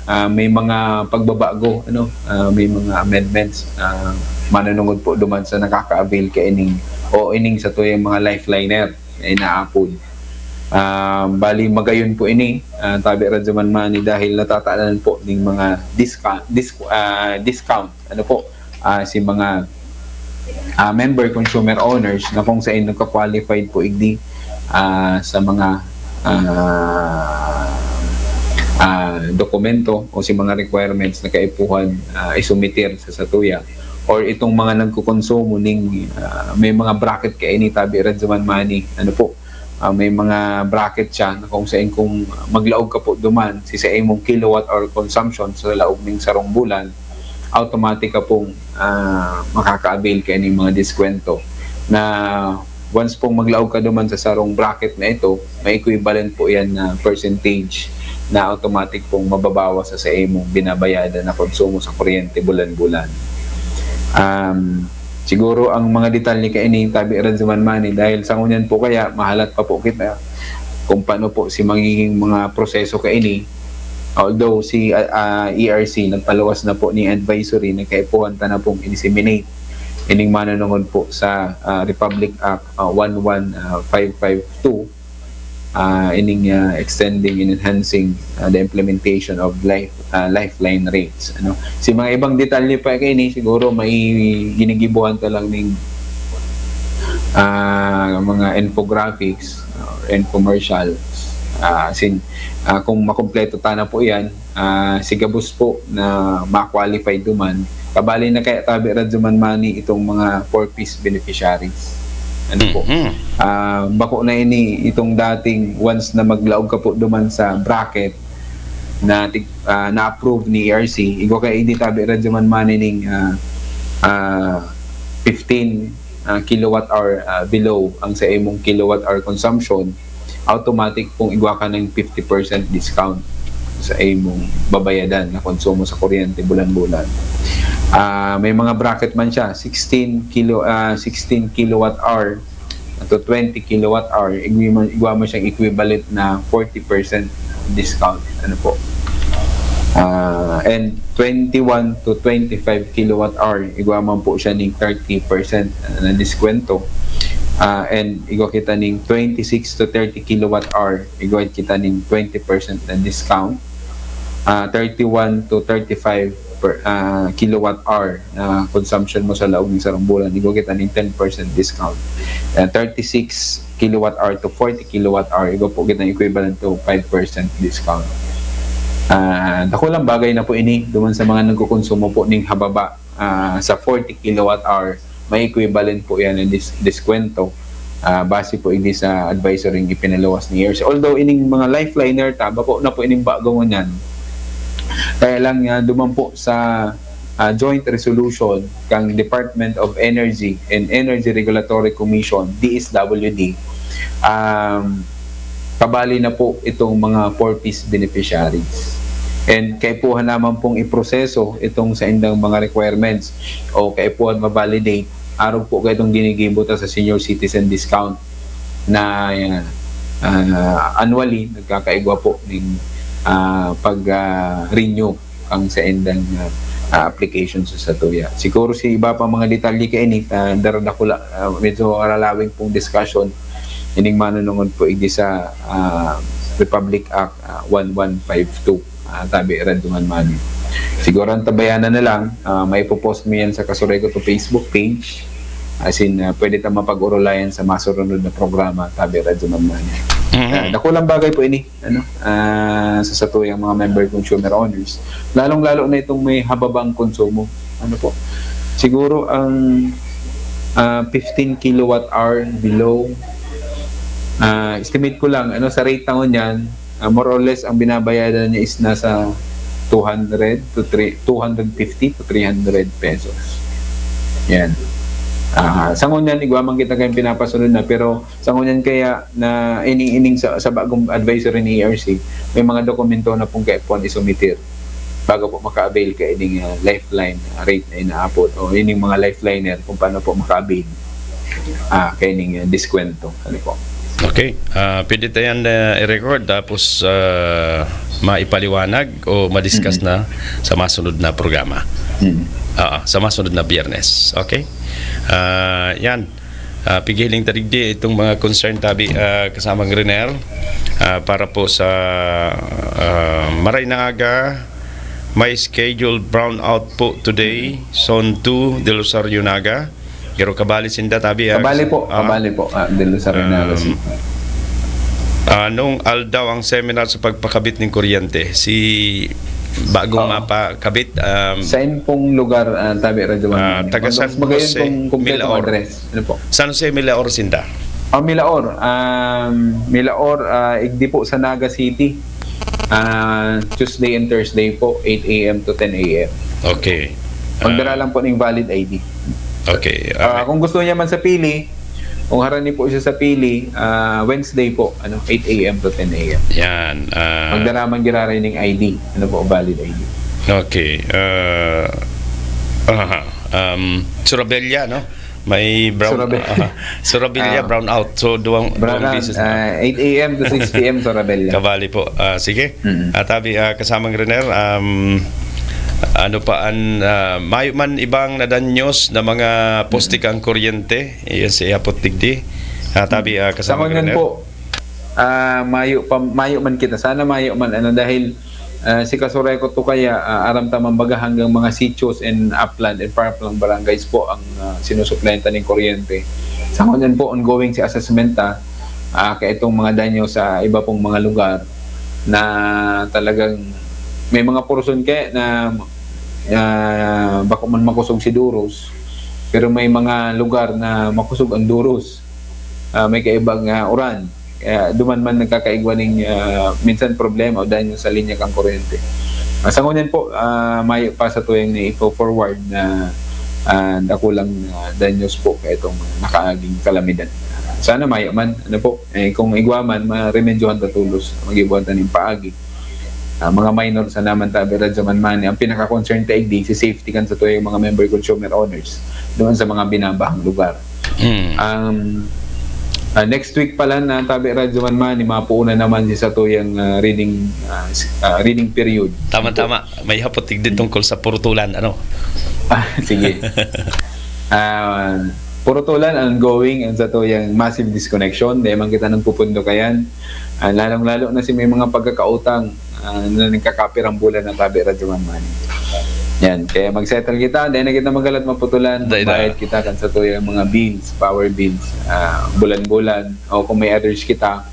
ah, may mga pagbabago, ano, ah, may mga amendments, ah, manunungod po duman sa nakaka-avail kaining o ining satuyang mga lifeliner na inaapod. Ah, bali, magayon po ini, ah, tabi Radyo Manmani, dahil natataanan po ning mga discount, disc-, ah, discount, ano po, ah, si mga, ah, member consumer owners na kung sain nagka-qualified po igdi, ah, sa mga, ah, ah, dokumento o si mga requirements na kaipuhan, ah, isumitir sa satuya, or itong mga nagkokonsumo ning, ah, may mga bracket kaini, tabi Radyo Manmani, ano po, ah, may mga bracket siya na kung sain kung maglaog ka po duman si sa imong kilowatt hour consumption sa laog ning sarong bulan, automatic ka pong, ah, makaka-avail kaining mga diskwento na once pong maglaog ka duman sa sarong bracket na ito, may equivalent po yan na percentage na automatic pong mababawas sa, sa imong binabayadan na konsumo sa kuryente bulan-bulan. Um, siguro ang mga detalye kaini, tabi Radyo Manmani, dahil sa ngunyan po kaya mahalat pa po kita kung paano po si magiging mga proseso kaini. Although si, ah, ah, E R C nagpaluwas na po ni advisory, nagkaipuhan ta na pong i-disseminate ining manunungod po sa, ah, Republic Act, ah, one one five five two, ah, ining, ah, extending and enhancing, ah, the implementation of life, ah, lifeline rates, ano. Si mga ibang detalye pa kaini, siguro may ginigibuhan ta lang ning, ah, mga infographics, ah, infomercials. Ah, sin-, ah, kung makumpleto ta na po yan, ah, si gabos po na ma-qualify duman, kabali na kaya, tabi Radyo Manmani, itong mga four Ps beneficiaries. Ano po? Mhm. Ah, bako na ini itong dating once na maglaog ka po duman sa bracket na tig-, ah, na-approve ni E R C, igwa ka ini, tabi Radyo Manmani, ning, ah, ah, fifteen, ah, kilowatt hour, ah, below ang sa imong kilowatt hour consumption, automatic pong igwa ka ng fifty percent discount sa imong babayadan na konsumo sa kuryente bulan-bulan. Ah, may mga bracket man siya, sixteen kilo, ah, sixteen kilowatt hour to twenty kilowatt hour, igwa man, igwa man siyang equivalent na forty percent discount. Ano po? Ah, and twenty-one to twenty-five kilowatt hour, igwa man po siya ning thirty percent na diskwento. Ah, and igwa kita ning twenty-six to thirty kilowatt hour, igwa kita ning twenty percent na discount. Ah, thirty-one to thirty-five per, ah, kilowatt hour na consumption mo sa laog ning sarong bulan, igwa kita ning ten percent discount. Ah, thirty-six kilowatt hour to forty kilowatt hour, igwa po kita equivalent to five percent discount. Ah, dakulang bagay na po ini duman sa mga nagkokonsumo po ning hababa, ah, sa forty kilowatt hour, may equivalent po yan na dis-, diskwento. Ah, base po ini sa advisory nga ipinaluwas ni E R C. Although ining mga lifeliner ta, bako na po ining bago ngunyan. Kaya lang, ah, duman po sa, ah, joint resolution kang Department of Energy and Energy Regulatory Commission, D S W D, um, kabali na po itong mga four Ps beneficiaries. And kaipuhan naman pong iproseso itong saindang mga requirements o kaipuhan ma-validate arog po kaitong ginigibo ta sa senior citizen discount na, ah, annually nagkakaigwa po ning, ah, pag, ah, renew ang saindang, ah, ah, application sa satuya. Siguro si iba pa mga detalye kaini, ah, daradakula, ah, medyo malalawig pong discussion ining manunungod po igdi sa, ah, Republic Act, ah, one one five two, ah, tabi Radyo Manmani. Siguro ang tabayanan na lang, ah, maipopost mo yan sa Kasuray Ko To Facebook page. As in, ah, pwede ta mapag-urulayan sa masurunod na programa, tabi Radyo Manmani. Mhm. Ah, dakulang bagay po ini, ano, ah, sa satuyang mga member consumer owners. Lalong-lalo na itong may hababang konsumo. Ano po? Siguro ang, ah, fifteen kilowatt hour below, ah, estimate ko lang, ano, sa rate na ngunyan, ah, more or less, ang binabayadan niya is nasa two hundred to three, two hundred fifty to three hundred pesos. Yan. Ah, sa ngunyan, igwa man kita kayong pinapasunod na, pero sa ngunyan kaya na ini-, ining sa, sa bagong advisory ni E R C, may mga dokumento na pong kaipuhan isumitir bago po maka-avail kaining, ah, lifeline, ah, rate na inaapod o ining mga lifeliner kung paano po maka-avail, ah, kaining, ah, diskwento. Ano po? Okay. Ah, pwede ta yan, ah, i-record tapos, ah, maipaliwanag o ma-discuss na sa masunod na programa. Mm. Oo, sa masunod na Biyernes. Okay? Ah, yan. Ah, pighiling ta digdi itong mga concern tabi, ah, kasamang Riner, ah, para po sa, ah, maray na aga, may scheduled brownout po today, Zone two, Del Rosario, Naga. Pero kabali sinda tabi, ah, Kabali kasi- po, ah, kabali po. Ah, Del Rosario na um, kasi. Anong aldaw ang seminar sa pagpakabit ng kuryente? Si bagong Oo. mapakabit, um, Saan pong lugar, ah, tabi, Radyo Ah, Manmani? taga Mas San magayon Jose, kung kompleto Milaor. Address. Ano po? San Jose, Milaor sinda. Ah, Milaor. Um, Milaor, ah, igdi po sa Naga City. Ah, Tuesday and Thursday po, eight a.m. to ten a.m. Okay. Magdara Ah, lang po ng valid I D. Okay. Ah, Ah, kung gusto niya man sa Pili, kung harani po siya sa Pili, ah, Wednesday po, ano, eight a.m. to ten a.m. yan. Ah, Magdara man giraray ning I D. Ano po, valid I D. Okay. Ah, aha. Um, Surabaya, no? May brown Surabaya. Aha. Surabaya, Ah. brown out. So, duwang, duwang Brother, beses na. Ah, eight a.m. to six p.m. Surabaya. Kabali po. Ah, sige. Mm. At tabi, ah, kasamang Riner, um, ano pa an, ah, mayo man ibang nadanyos na mga poste kang kuryente? Iyan si Apot Digdi. Ah, tabi, ah, Sa kasamang ngunyan Riner. Po, ah, mayo, pa, mayo man kita. Sana mayo man, ano, dahil ah, si Kasureco to kaya, ah, aram ta man baga hanggang mga sitios and upland and far-flung barangays po ang ah, sinusuplayan ta ning kuryente. Sa ngunyan po, ongoing si assessment ta, ah, kaya itong mga danyo sa iba pong mga lugar na talagang may mga portion kaya na ah, bako man makusog si Duros, pero may mga lugar na makusog ang Duros. Ah, may kaibang ah, uran. Kaya duman man nagkakaigwa ning ah, minsan problema o danyo sa linya kang kuryente. Ah, sa ngunyan po, ah, mayo pa sa tuyang na ipo-forward na ah, dakulang ah, danyos po kaitong nakaaging kalamidad. Sana mayo man, ano po, eh, kung igwa man, maremedyohan ta tolos, mag-ibuhan ta ning paagi. Ah, mga minor sana man tabi, Radyo Manmani. Ang pinaka-concern ta igdi, si safety kan sa tuyang mga member consumer owners doon sa mga binabahang lugar. Mm. Um, ah, next week pala na tabi, Radyo Manmani, mapuunan naman si sa tuyang ah, reading, ah, s- ah, reading period. Tama-tama. May Apot Digdi tungkol sa purutulan, ano? Ah, sige. Ah, purutulan, ongoing ang sa tuyang massive disconnection. Dahil man kita nagpupundo kayan. Ah, lalong-lalo na si may mga pagkakautang ah, na nagkakapirambulan ng tabi, Radyo Manmani. Yan. Kaya mag-settle kita, dahil na kita magalat maputulan, Dahil na. Magbayad kita kan sa tuyang mga bills, power bills, ah, bulan-bulan, o kung may others kita,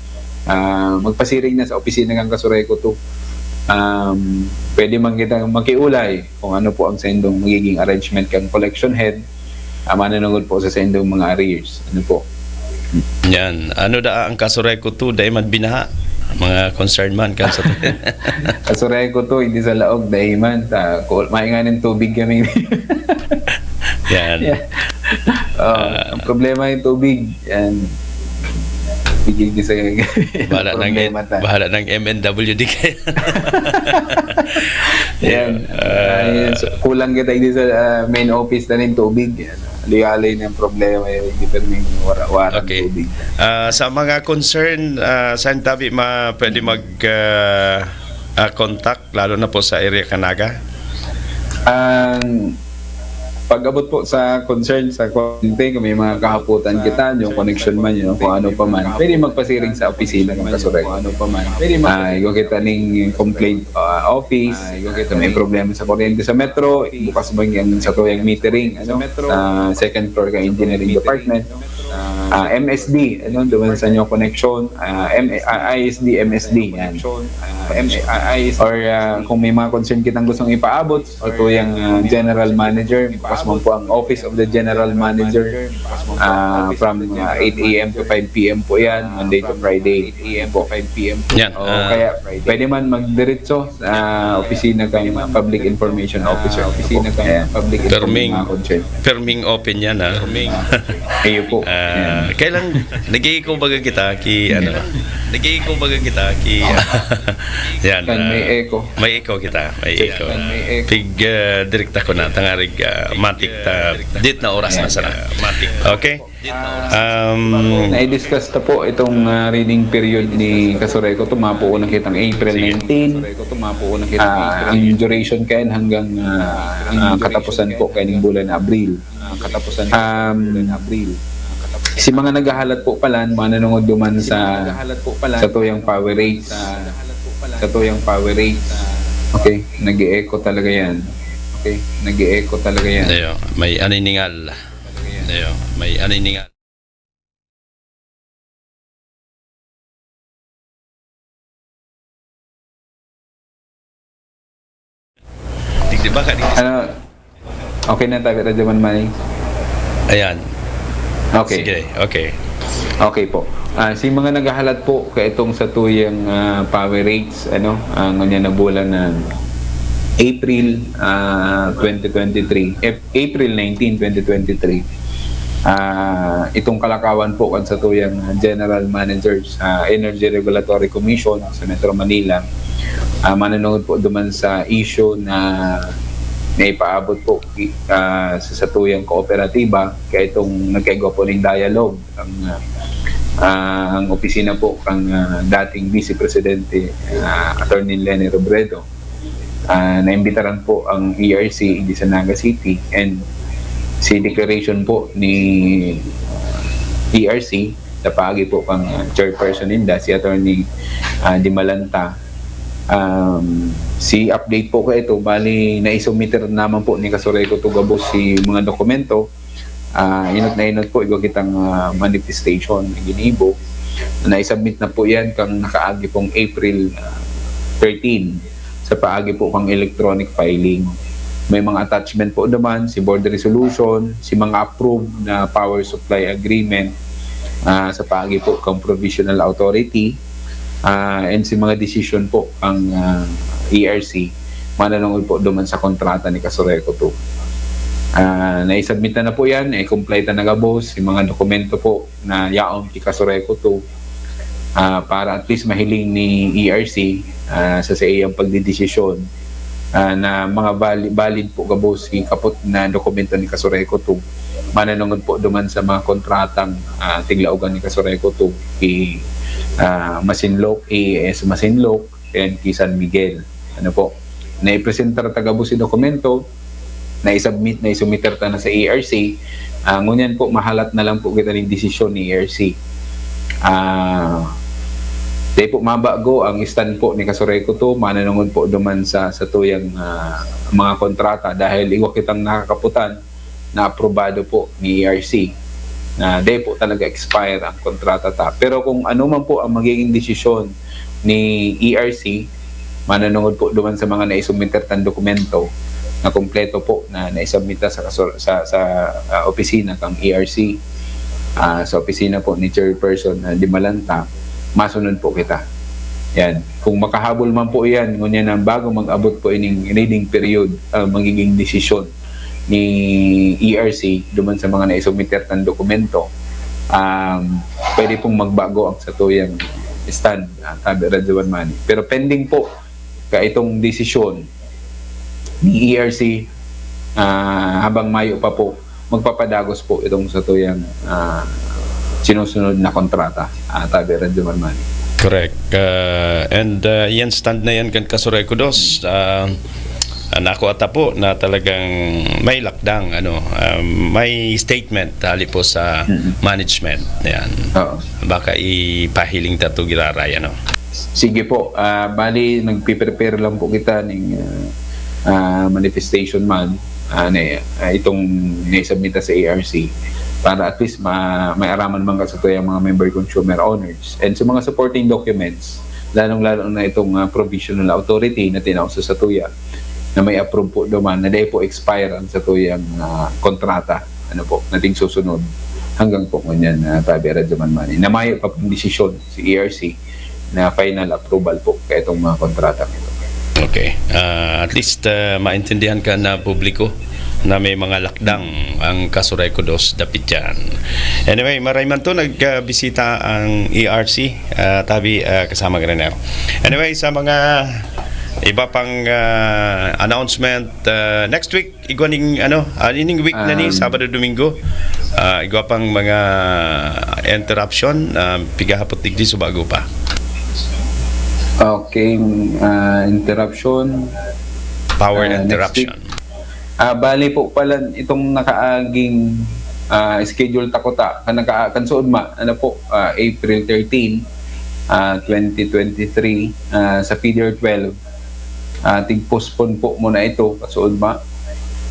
ah, magpasiring na sa opisina ng Kasureco to. Um, pwede man kita makiulay kung ano po ang sa indong magiging arrangement kang collection head, ah, manunungod po sa, sa indong mga arrears. Ano po? Yan. Ano da ang Kasureco to? Dai man binaha. Mga concern man kan sa Kasureco to, hindi sa laog, dai man. Ta, kul-, mainganin tubig kami. Yan. Yeah. Oh, ang problema yung tubig. Yan. Bigil ko sa Bahala ng, problema ta. Bahala ng M N W D kayo. Yan. Ah, Ayun, so, kulang kita dito sa ah, main office na rin tubig. Yan. Lialay ng problema yun. Hindi pa rin wara-wara Okay. Tubig. Ah, sa mga concern, ah, saan tabi ma pwede mag ah, ah, contact, lalo na po sa area Canaga? Ang pag-abot po sa concern sa kuryente, kung may mga kahaputan kita, yung connection man yun, kung ano pa man, pwede magpasiring sa opisina ng Kasureco. Ah, igwa kita ning complaint ah, office, kung may problema sa kuryente sa metro, bukas man yan sa tuyang metering, ano, sa second floor ka engineering department. Ah, M S D, ano, doon sa inyo connection, ah, M- ah, I S D, M S D, yan. Or ah, kung may mga concern kitang gustong ipaabot, o to yung ah, general manager, bukas man po ang office of the general manager ah, from ah, eight a.m. to five p.m. po yan, Monday to Friday. Yan. O ah, kaya pwede man magdiretso sa opisina kang public information officer. Opisina kang public Perming. Mga concern. Perming open yan, ha? Iyo po. Ah, kailan nag-iiko baga kita ki ano? Nag-iiko baga kita ki Yan. Kan may ah, echo. May echo kita. May echo. Kan may echo. Pig ah, direkta ko na tangarig ah, matik ta dit na oras na sana. Okay? Um, Na-discuss ta po itong ah, reading period ni Kasureco, tumapo na kitang April nineteen. Ah, ang duration kayan hanggang ah, ah, katapusan po kayan ng bulan Abril. Katapusan um, si mga naghahalat po palan, mananungod duman sa sa tuyang power rates. Sa tuyang power rates. Okay, nag-e-echo talaga yan. Okay, nag-e-echo talaga yan. Ayo, may aniningal. Ayo, may aniningal. Digdi ba ka digdi? Ano, okay na tabi, Radyo Man Manny? Ayan. Okay. Sige, okay. Okay po. Ah, si mga naghahalat po kaitong sa tuyang ah, power rates, ano, ang ngunyan na bulan na April ah, twenty twenty-three, Ap- April nineteen, twenty twenty-three. Ah, itong kalakawan po kan sa tuyang ah, General Manager sa Energy Regulatory Commission sa Metro Manila, ah, manunungod po duman sa issue na naipaabot po ah, sa satuyang kooperatiba, kaya itong nagkaigwa po ning dialogue ang ah, ang opisina po kang ah, dating Vice Presidente, ah, Attorney Leni Robredo. Ah, naimbitaran po ang E R C di sa Naga City, and si declaration po ni E R C sa paagi po kang ah, chairperson ninda, si Attorney ah, Dimalanta. Um, si update po ko ito, bali naisumiter naman po ni Kasureco to gabos si mga dokumento. Ah, inot na inot po, igwa kitang ah, manifestation na ginibo. Na-submit na po yan kang nakaagi pong April ah, thirteen sa paagi po kang electronic filing. May mga attachment po naman, si board resolution, si mga approved na power supply agreement ah, sa paagi po kang provisional authority, ah, and si mga decision po ang ah, E R C mananungod po duman sa kontrata ni Kasureco two. Ah, naisubmit na, na po yan, i-comply ta na gabos, yung mga dokumento po na yaon ki Kasureco two, ah, para at least mahiling ni E R C ah, sa sa iyang pagdedesisyon ah, na mga vali- valid po gabos yung kapot na dokumento ni Kasureco two, mananungod po duman sa mga kontratang ah, tiglaogan ni Kasureco two, ki ah, Masinloc, A S Masinloc, and ki San Miguel. Ano po? Naipresentar ta gabos si dokumento, na-submit, na-submit ta na sa E R C. Ah, ngunyan po, mahalat na lang po kita ning desisyon ni E R C. Ah, di po mabago ang stand po ni Kasureco two, mananungod po duman sa sa tuyang ah, mga kontrata, dahil igwa kitang nakakaputan na aprobado po ni E R C na di po talaga expire ang kontrata ta. Pero kung ano man po ang magiging desisyon ni E R C, mananungod po duman sa mga naisumiter tang dokumento na kompleto po na naisubmit ta sa, kasor- sa, sa ah, opisina kang E R C, ah, sa opisina po ni Chairperson na Dimalanta, masunod po kita. Yan. Kung makahabol man po yan, ngunyan ang bago mag-abot po ining reading period, ah, magiging desisyon ni E R C duman sa mga naisumiter tang dokumento, um, pwede pong magbago ang satuyang stand, ah, tabi Radyo One Money. Pero pending po ka itong desisyon ni E R C, ah, habang mayo pa po, magpapadagos po itong satuyang ah, sinusunod na kontrata, ah, tabi Radyo One Money. Correct. Uh, and uh, yan stand na yan kan Kasureco Dos. Uh, nako ata po na talagang may lakdang, ano, uh, may statement hali po sa management. Yan. Oo. Baka ipahiling ta to giraray, ano. Sige po, ah, bali nagpiprepare lang po kita ning ah, ah, manifestation man, ah, na, ah, itong naisubmit ta sa E R C para at least ma may araman man sa tuyang mga member consumer owners and sa mga supporting documents, lalong-lalo na itong ah, provisional authority na tinao sa satuya na may approve po duman na dai po expire ang satuyang ah, kontrata, ano po, nating susunod hanggang po ngunyan na tabi Radyo Man Money na mayo pa pong desisyon si E R C na final approval po kaya itong mga kontrata nito. Okay. Ah, at least ah, maintindihan ka na publiko na may mga lakdang ang Kasureco Dos dapit dyan. Anyway, maray man to, nagbisita ang E R C, ah, tabi ah, kasama Granero. Anyway, sa mga Iba pang ah, announcement ah, next week, igwa ning ano, ah, ining week na ni Um, Sabado, Domingo. Ah, igwa pang mga interruption, ah, piga hapot digdi so bago pa. Okay, ah, interruption. Power Ah, next interruption. week. Ah, bali po pala itong nakaaging ah, schedule ta ko ta, kan, naka, kan suod ma, ano po, ah, April thirteen, ah, twenty twenty-three, ah, sa Feeder twelve. Ah, tig-postpone po muna ito, kasuod ma.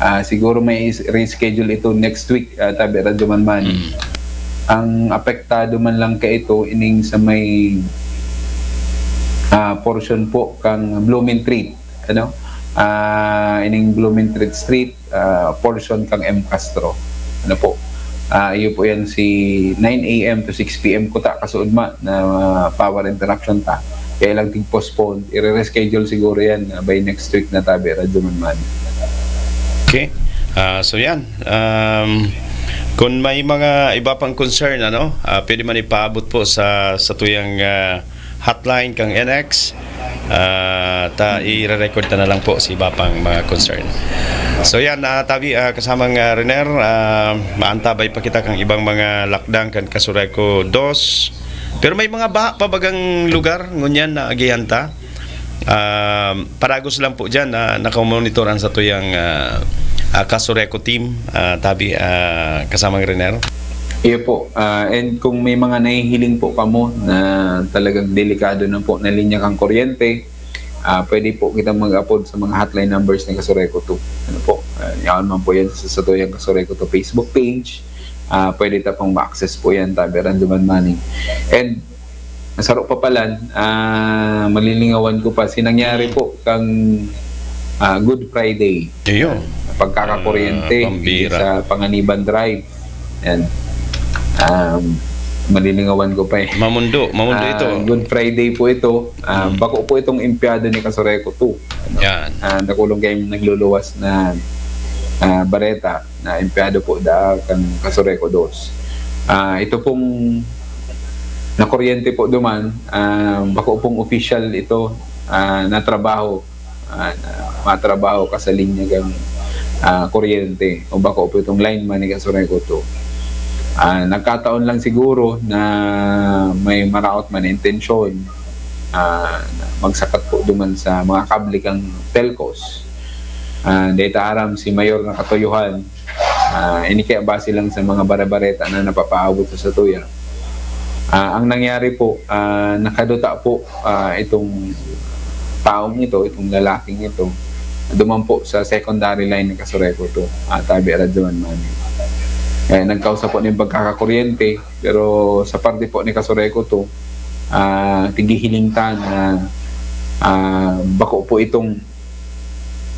Ah, siguro may is- reschedule ito next week, ah, tabi Radyo Manmani. Mm. Ang apektado man lang ka ito, ining sa may ah, portion po kang Blumentritt, ano? Ah, ining Blumentritt Street, ah, portion kang M Castro. Ano po? Ah, iyo po yan si nine a m to six p m kuta kasuod ma na power interruption ta. Kaya lang tig-postpone, i-reschedule siguro yan ah, by next week na tabi, Radyo Manmani. Okay. Ah, so yan. Um, kung may mga iba pang concern, ano, ah, pwede man ipaabot po sa sa tuyang ah, hotline kang N X. Ah, ta i-record ta na lang po si iba pang mga concern. So yan, ah, tabi ah, kasamang ah, Rener, ah, maantabay pa kita kang ibang mga lakdang kan Kasureco dos. Pero may mga baha pa bagang lugar ngunyan na agihan ta. Ah, paragos lang po dyan na nakamonitor ang satuyang ah, ah, Kasureco team, ah, tabi ah, kasamang Rener. Iyo po. Ah, and kung may mga nahihiling po kamo na talagang delikado na po na linya kang kuryente, ah, pwede po kita mag-apod sa mga hotline numbers ng Kasureco two. Ano po? Ah, yaon man po yan sa, sa Tuyang Kasureco two Facebook page. Ah, pwede ta pong ma-access po yan, tabi Randuman Manning. And saro pa palan, ah, malilingawan ko pa si nangyari po kang ah, Good Friday. Iyo. Pagkakakuryente Ah, pambira. Sa Panganiban Drive. Yan. Um, malilingawan ko pa eh. Mamundo, mamundo ito. Ah, Good Friday po ito. Ah, Bako po itong empleyado ni Kasureco two. Yan. Ah, nakulong kayo nagluluwas na ah, bareta na empleyado po da kan Kasureco dos. Ah, ito pong nakuryente po duman, ah, bako pong official ito ah, na trabaho, ah, na matrabaho ka sa linya kang ah, kuryente o bako po itong lineman ni Kasureco two. Ah, nagkataon lang siguro na may maraot man na intensyon ah, na magsakat po duman sa mga kable kang telcos. Ah, data aram si Mayor na Katoyohan, ah, ini kaya base lang sa mga bare-bareta na napapaabot sa satuya. Ah, ang nangyari po, ah, nakaduta po ah, itong taong ito, itong lalaking ito, duman po sa secondary line ni Kasureco two, ah, tabi Radyo Manmani. Eh, nagkausa po ng pagkakakuryente, pero sa parte po ni Kasureco two, ah, tigihiling ta na ah, bako po itong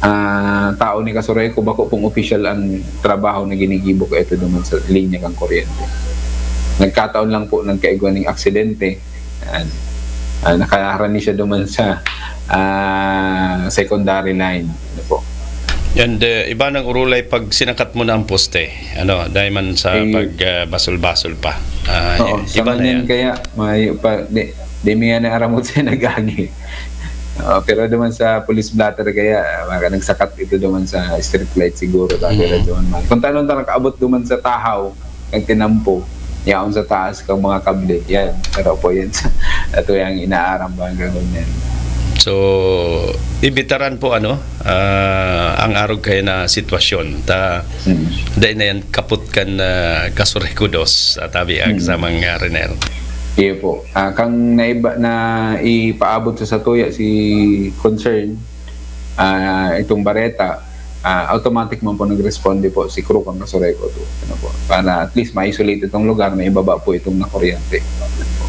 ah, tao ni Kasureco, bako pong official ang trabaho na ginigibo ko ito duman sa linya kang kuryente. Nagkataon lang po nagkaigwa ning aksidente. Yan. Ah, nakaharani siya duman sa ah, secondary line. Ano po? And uh, iba nang urulay pag sinakat mo na ang poste. Ano, dahil man sa Eh, pag uh, basol-basol pa. Ah, Oo, sa iba na ngunyan yan. Kaya, may pa, di, di mi nga naaramot sa nag-agi. Oo, pero duman sa police blotter kaya, ah, mga nagsakat ito duman sa street light siguro, tabi Mm. Radyo Manmani. Kung tanon ta nakaabot duman sa tahaw, nagtinampo, yaon sa taas kang mga kable. Yan, pero po yan sa ato yung inaaram ba hanggang ganyan. So, ibitaran po ano, ah, ang arog kayo na sitwasyon. Ta, Mm. dahil na yan kaput kan uh, Kasureco dos, ah, tabi ang Mm. sa mga Rener. Iyo po. Ah, kang naiba na ipaabot sa satuya si concern, ah, itong bareta, ah, automatic man po nagresponde po si crew kang Kasureco two. Ano po? Para at least ma-isolate itong lugar, may ibaba po itong nakuryente.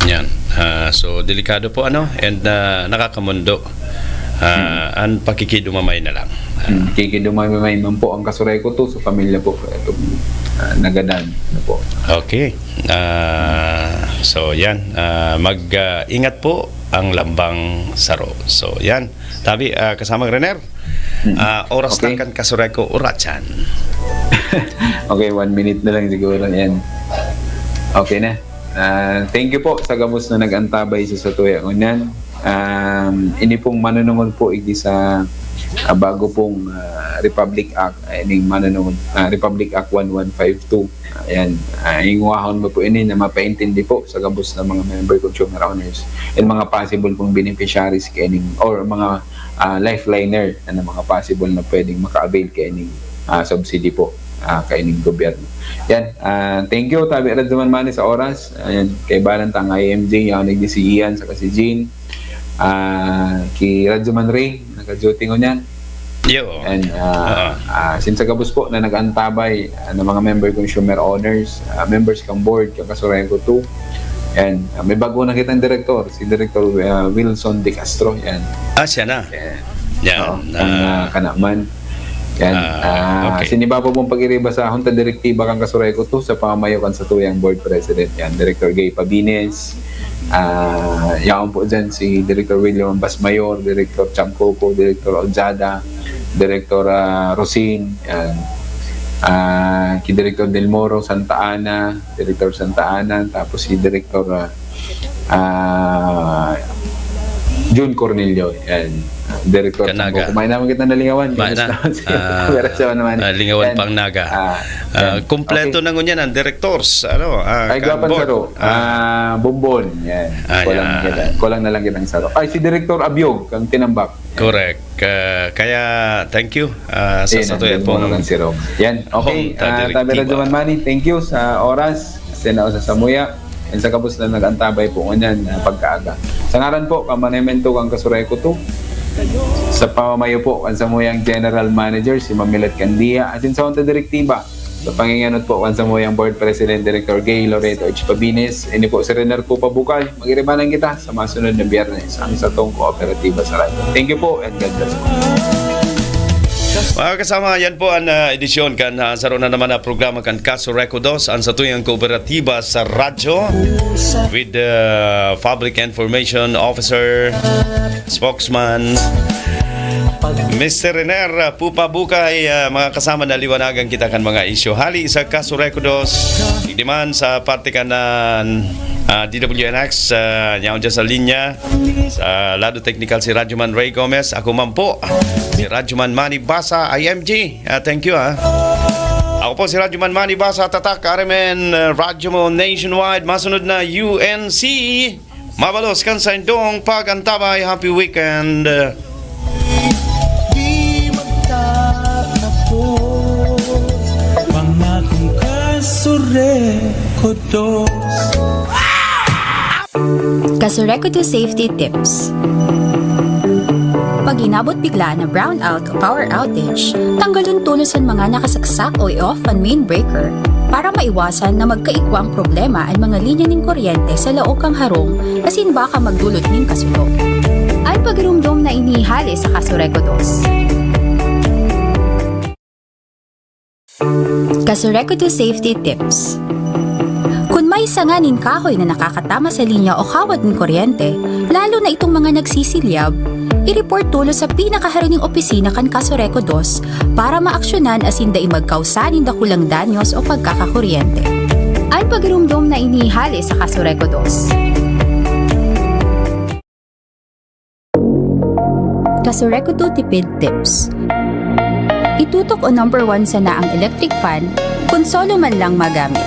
Yan. Ah, so, delikado po ano, and ah, nakakamundo. Ah, ang pakikidumamay na lang. Ah, Hmm. Kikidumamay man po ang Kasureco two sa pamilya po. Itong ah, nagadan. Ano po? Okay. Ah, so, yan. Ah, mag-ingat po ang lambang saro. So, yan. Tabi, ah, kasamang Rener, ah, oras Okay. na kan Kasureco Urachan. Okay, one minute na lang siguro. Yan. Okay na. Ah, thank you po sa gabos na nag-antabay sa satuya ngunyan. Um, ini pong manunungod po igdi sa, ah, bago pong, ah, Republic Act, ah, ining manunungod, ah, Republic Act one one five two. Ayan, ah, hingwahon mo po ini na mapaintindi po sa gabos na mga member consumer owners and mga possible pong beneficiaries kaining or mga, ah, lifeliner na mga possible na pwedeng maka-avail kaining, ah, subsidy po, ah, kaining gobyerno. Yan, ah, thank you, tabi ra duman man sa oras. Ayan, kaibanan ta ang I M J, yan, nagdi si Ian, saka si Jean. Ah, ki Radyo Man Ray, naka-duty ngunyan. Yo. And, ah, Oo. ah, since sa gabos po na nag-antabay, ah, ng mga member consumer owners, ah, members kang board, kang Kasureco two. And, ah, may bago na kitang direktor, si Direktor, ah, Wilson De Castro. Yan. Ah, siya na. Yan. Yan, Oo, ang, ah, ah, kanaman. Yan. Ah, Ah, okay. Siniba po pong pag-iriba sa Junta Direktiba kan Kasureco two sa pamamayo kan satuyang board president. Yan, Director Gay Pabines. Ah, yaon po dyan si Director William Ambas Mayor, Director Cham Coco, Director Ojada, Director, ah, Rosin, yan. Ah, ki Director Del Moro, Santa Ana, Director Santa Ana, tapos si Director, ah, ah, Jun Cornelio, yan. Director Kanaga. Sambo. Kumain naman kita nalingawan. Kumain na. Kamusta naman si Ah, Operasawan naman? Ah, lingawan Yan. pang Naga. Ah, Ah, yan. Kompleto Okay. na ngunyan ang directors, ano, ah, Ay, gwapan kanbot. saro. Ah. Ah, Bombon. Yan. Ah, Kulang yan. kita. Kulang na lang kitang saro. Ay, si Director Abiog, kang Tinambak. Correct. Ah, kaya, thank you, ah, sa Yan, satuya ang pong Bombon, si Rob. Yan. Okay, Home, ah, Tabi Radyo Man Manny, thank you sa oras. Sinao sa samuya. And sa kabos na nag-antabay po ngunyan, ah, pagkaaga. Sa ngaran po, kan management kan Kasureco two, sa pamamayo po, kan samuyang General Manager, si Ma'am Milot Candia, asin sa Junta Direktiba, sa panginganot po, kan samuyang Board President, Director Gay Loreto H. Pabines, ini po si Rener Pupa Bukay, magiribanan kita sa masunod na Biyernes, ang satong kooperatiba sa radyo. Thank you po, and God bless po. Mga kasama, yan po ang, ah, edisyon kan, ah, saro na naman na programa kan Kasureco dos, ang satuyang kooperatiba sa radyo, with the Public Information Officer, spokesman, Mister Rener Pupa Bukay. Ah, mga kasama, naliwanagan kita kan mga isyu hali sa Kasureco dos. Digdi man sa parte kan, ah, ah, D W N X, ah, yaon dyan sa linya, sa lado teknikal si Radyoman Ray Gomez. Ako man po, si Radyoman Manny Basa, I M G. Ah, thank you, ah. Ako po si Radyoman Manny Basa, Tatak, R M N, ah, Radyo Mo Nationwide. Masunod na U N C. Mabalos kan saindong pag-antabay. Happy weekend. Di magtatapos, pangakong Kasureco dos. Kasureco two Safety Tips. Pag inabot bigla na brownout o power outage, tanggalon tolos an mga nakasaksak o i-off an main breaker para maiwasan na magkaigwang problema an mga linya nin kuryente sa laog kan harong asin baka magdolot nin kasulo. An pagiromdom na ini hale sa Kasureco dos. Kasureco two Safety Tips. Kun may sanga nin kahoy na nakakatama sa linya o kawad nin kuryente, lalo na itong mga nagsisilyab, i-report tolos sa pinakahari ning opisina kan Kasureco dos para maaksyonan asin dai magkausa nin dakulang danyos o pagkakakuryente. An pagiromdom na ini hale sa Kasureco dos. Kasureco two Tipid Tips. Itutok o number one sana ang electric fan kun solo man lang magamit.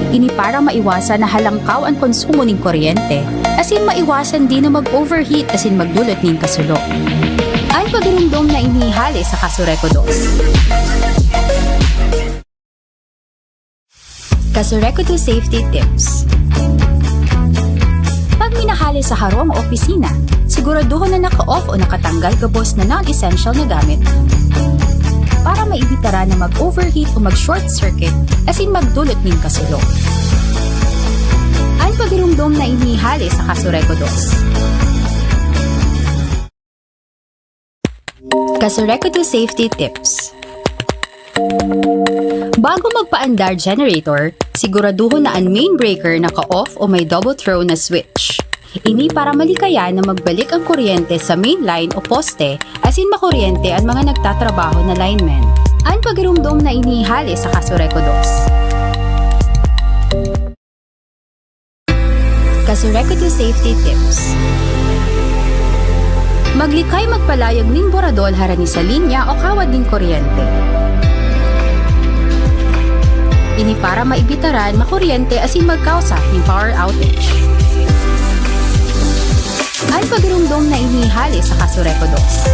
Ini para maiwasan na halangkaw an konsumo nin kuryente, asin maiwasan din na mag-overheat asin magdolot nin kasulo. An pagiromdom na ini hale sa Kasureco dos. Kasureco two Safety Tips. Pag minahale sa harong o opisina, siguraduhon na naka-off o nakatanggal gabos na non-essential na gamit para maibitara na mag-overheat o mag-short circuit asin magdolot nin kasulo. An pagiromdom na ini hale sa Kasureco dos. Kasureco two Safety Tips. Bago magpaandar generator, siguraduhon na an main breaker naka-off o may double throw na switch. Ini para malikayan na magbalik ang kuryente sa main line o poste asin makuryente an mga nagtatrabaho na linemen. An pagiromdom na ini hale sa Kasureco dos. Sureco two Safety Tips. Maglikay magpalayag nin boradol harani sa linya o kawad nin kuryente. Ini para maibitaran makuryente asin magkausa nin power outage. An pagirumdom na ini hale sa Kasureco dos.